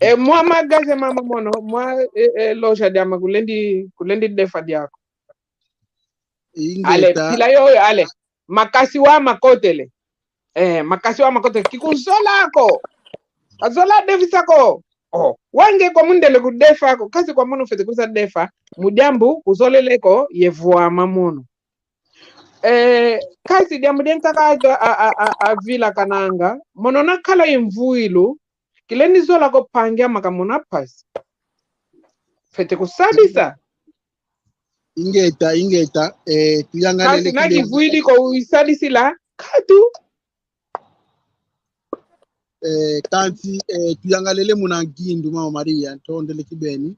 E mwa magasin mama mono, mwa, e, e, loja diama kulendi, kulendi defa diaku. Ale, Ingeta. Pila yoyo, ale. Makasi wa makotele. Eh, makasi wa makotele. Kikuzola ko. Azola defisa ko. Oh, wa nge kwa mundele kudefa ko. Kansi kwa mono fwete kwiza defa. Mu diambu, kuzolele ko, yavwama mono. Eh, kansi diambu dia ntaka a, a, a, a, avila kananga. Mono na kala ye mvwilu. Kilendi zola ko mpangi ama kamona mpasi. Fwete kusadisa. Ingeta, ingeta, eh, tuyangalele Kansi na kibeni. kivwidi ko wisadisila. Katu. Eh, kansi, eh, tuyangalele muna ngindu, Mama Maria, ntondele kibeni.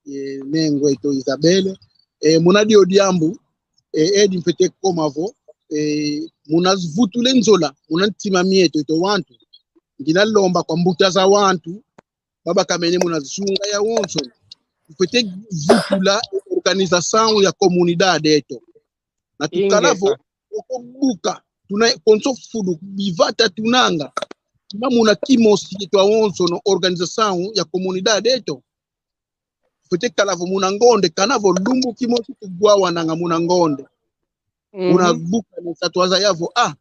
Eh, nengwa eto Isabelle. Eh, muna dio diambu, eh, edi mfwete koma vo, eh, muna vutula e nzola, muna ntima mieto eto wantu. Ngina lomba kwa mbuta za wantu, baba kamene muna zunga yawonso. Mfwete vutula organização ya comunidade eto. Na tukala vo, ingeta, oko buka, tuna konso fulu, bivata tunanga. Tuna muna kimosi eto awonso no organização ya comunidade eto. Fwete kala vo muna ngonde, kana vo lumbu kimosi tugwawananga muna ngonde. Muna buka na satwaza yavo, ah,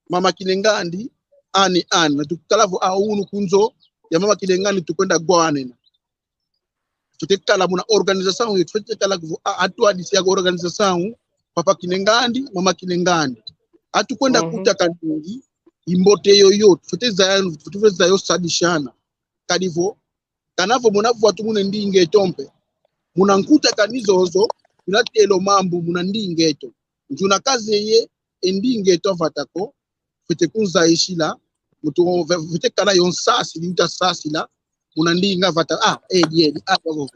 mama Kinengandi, ani, ani. Na tukala vo, ah, unu ku nzo ya mama Kinengandi tukwenda gwanena. Fwete kala muna organização, fwete kala vo, ah, atu adisi ya organização, papa Kinengandi, mama Kinengandi. Atu kwenda kuta kanungi, imbote yoyo, fwete zaya, fwete zaya yo sadisana. Kadi vo, kana vo muna vwatu muna ndinga eto mpe. Muna nkuta kani zozo, tuna telo mambu muna ndinga eto. Nzuna kazeye, e ndinga eto avata ko, fwete kunzayisila, muntu, fwete kala yo nsasila, uta sasila, muna ndinga vata, ah, edi, edi, ah, gogo.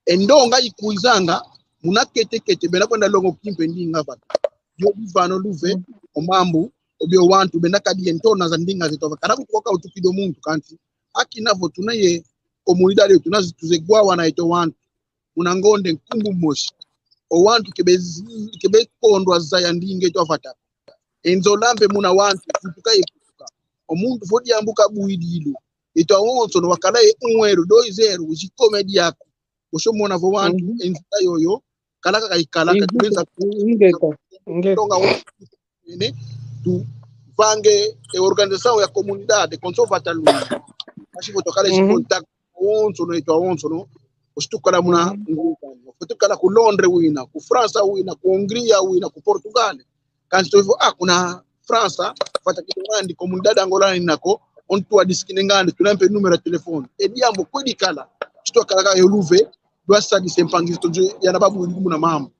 E ndonga ikwizanga, muna kete kete, bena kwenda longoka mpe ndinga vata. Yo bivana o luve, o mambu, obio wantu, bena kadi ye ntona za ndinga zeto, kana kutuka utukidi o muntu kansi. Akina vo tuna ye, comunidade, tuna zi-, tuzegwawana eto wantu. Muna ngonde nkumbu mosi. O wantu kebe zi-, kebe kondwa zaya ndinga eto avata. E nzola mpe muna wantu, kutuka ye kutuka. O muntu vo diambu kabwidilu. Eto awonso no wakala ye um euro, dois euro, uzi comédia ko. Osho mona vo wantu, e nzila yoyo, kala kaka ikala, ka tumenza. Ingeta, ingeta. Tonga wo, ne, tuvange e organização ya comunidade, konso vata luna. Ashi vo twakala esi contact, awonso no, eto awonso no. Osi tukala muna, ngukano. Fwete kala ku Londres wina, ku França wina, ku Hungria wina, ku Portugal. Kansi to vo, ah, kuna França, vata kidonandi, comunidade angolana ina ko, o ntu adisi Kinengandi, tuna mpe número ya telefone. E diambu kwedi kala, si twakala kaka yo luve, lwasadisa e mpangi zeto nzo, yana babu iliku muna mambu.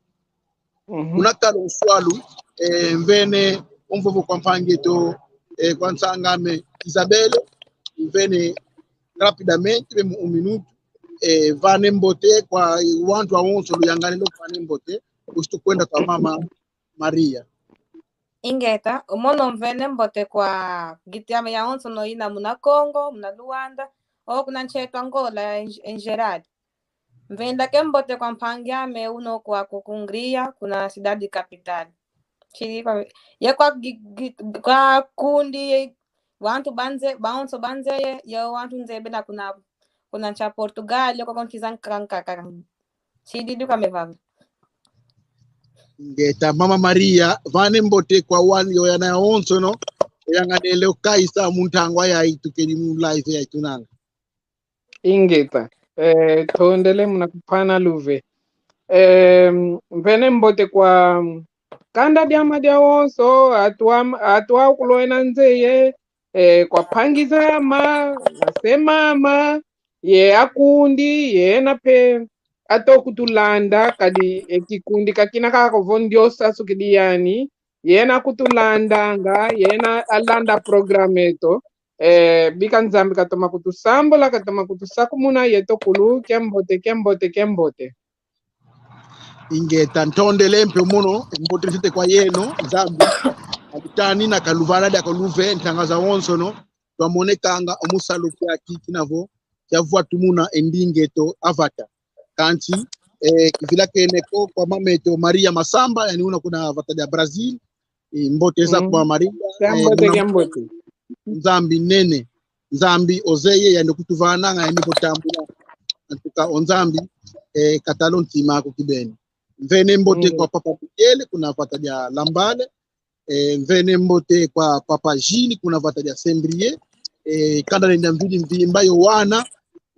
Muna kala nswalu, eh, mvene, o mvovo kwa mpangi eto, eh, kwa nsang'ame Isabelle, mvene rapidamente, bem um minuto, eh, vana e mbote kwa wantu awonso luyangalele vana e mbote, osi tukwenda kwa mama Maria. Ingeta, o mono mvene mbote kwa ngitu yame yawonso no ina muna Congo, muna Luanda, o kuna nsi eto Angola, em, em geral. Mvenda ke mbote kwa mpangi ame uno kwa ku Hungria, kuna cidade capital. Sidi kwa, ye kwa gi-, gi-, kwa kundi ye, wantu banze, bawonso banze ye, ye wantu nze bena kuna, kuna nsi a Portugal, ye kwa konti za nkanka kaka. Sidi duka me vava. Ingeta, mama Maria, vana e mbote kwa wani yo yana yawonso no, yangalele o kaisa mu ntangwa yayi tukedi mu live yayi tunanga. Ingeta. Eh, tondele muna kupana luve. Eh, mvene mbote kwa, kanda diama diawonso, atu am-, atu akulwena nzeye, eh, kwa mpangi zama, na se mama, ye akundi, yena mpe atu kutulanda, kadi e kikundi ka kina kaka vo ndio sasukidi yani, yena kutulandanga, yena alanda programa eto. Eh, bika Nzambi katoma kutusambula, katoma kutusakumuna, yeto kulu, kiambote, kiambote, kiambote. Ingeta, ntondele mpe mono, mbote ntete kwa yeno, Nzambi alutanina, kaluvana diaka luve, ntanga zawonsono, twamonekanga o mu salu kiaki kina vo kiavwatumuna e ndinga eto a vata. Kansi, eh, kivilakene ko kwa mama eto Maria Masamba, yani una kuna vata dia Brazil. Eh, mbote za Mm. kwa Maria, eh, Kiambote, muna kiambote. Nzambi nene. Nzambi ozeye, yandi kutuvananga, yandi kutambula. En tout cas, o Nzambi, eh, katala o ntima aku kibeni. Mvene mbote Mm. kwa papa Miguel, kuna vata dia Lambale. Eh, mvene mbote kwa papa Gilles, kuna vata dia Saint-Brieuc. Eh, kanda lenda mvidi mvimba yo wana,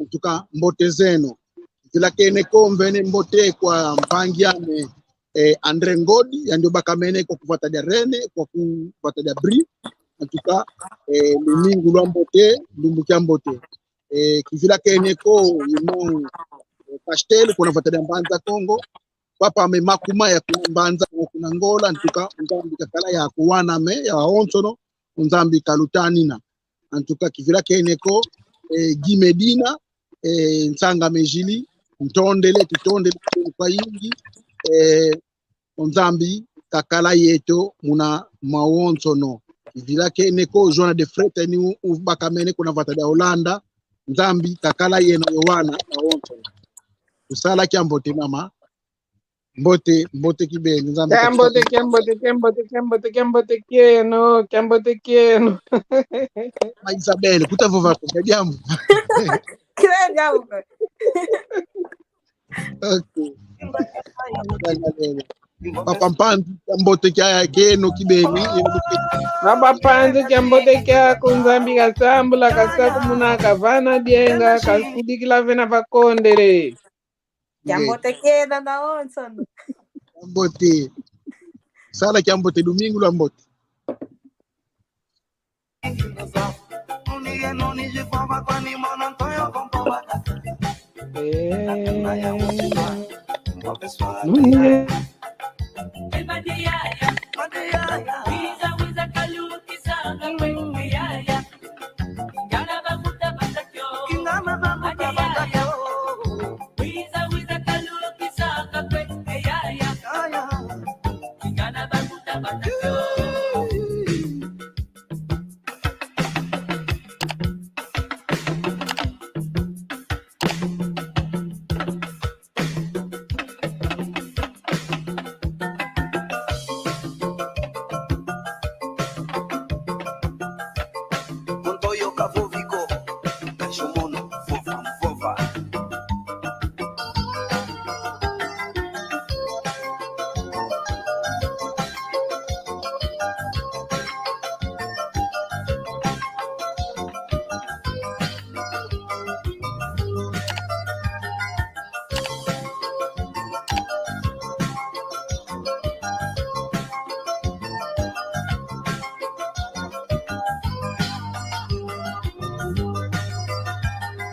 en tout cas, mbote zeno. Vilakene ko mvene mbote kwa mpangi ame, eh, André Ngodi, yandi obakamene kwa ku vata dia Rennes, kwa ku vata dia Brie. En tout cas, eh, lumingu lwa mbote, lumbu kiambote. Eh, kivilakene ko, irmão, eh, Pastel, kuna vata dia Mbanza Kongo. Papa ame Makuma ya kuna Mbanza, kuna Angola, en tout cas, Nzambi kakala yaku wana ame, yawonsono, Nzambi kalutanina. En tout cas, kivilakene ko, eh, Guy Medina, eh, Nsanga Mejili, ntondele, tutondele kwa yingi, eh, o Nzambi kakala yeto muna mawonsono. Kivilakene ko, Joana de Freitas, yani u-, ubakamene kuna vata dia Holanda, Nzambi kakala yeno yo wana mawonsono. Kusala kiambote mama. Mbote, mbote kibeni, Nzambi Kiambote, katusala. Kiambote, kiambote, kiambote, kiambote kieno, kiambote kieno. Ma Isabel, kuta vova ko, ka diambu. Ka diambu. Ok. Papa Mpanzu, kiambote kia, kieno kibeni. Papa Mpanzu, kiambote kiaku, Nzambi kasambula, kasakumuna, kavana dienga, kakudikila vena vakondele. Kiambote kieno na wonsono. Kiambote. Sala kiambote, domingo lwambote. Eh. Montoyo Kavoviko, Shomono, Vova, Vova.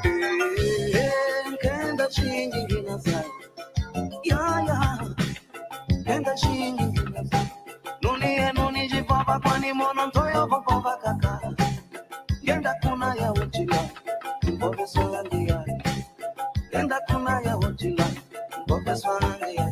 Eh, eh, nkenda zingi ngina za. Ya, ya. Nkenda zingi ngina za. Nuni e nuni zivova kwani mono ntoyo vovova kaka. Ngenda kuna ya utila. Mboge sola ndia. Ngenda kuna ya utila. Mboge sola ndia.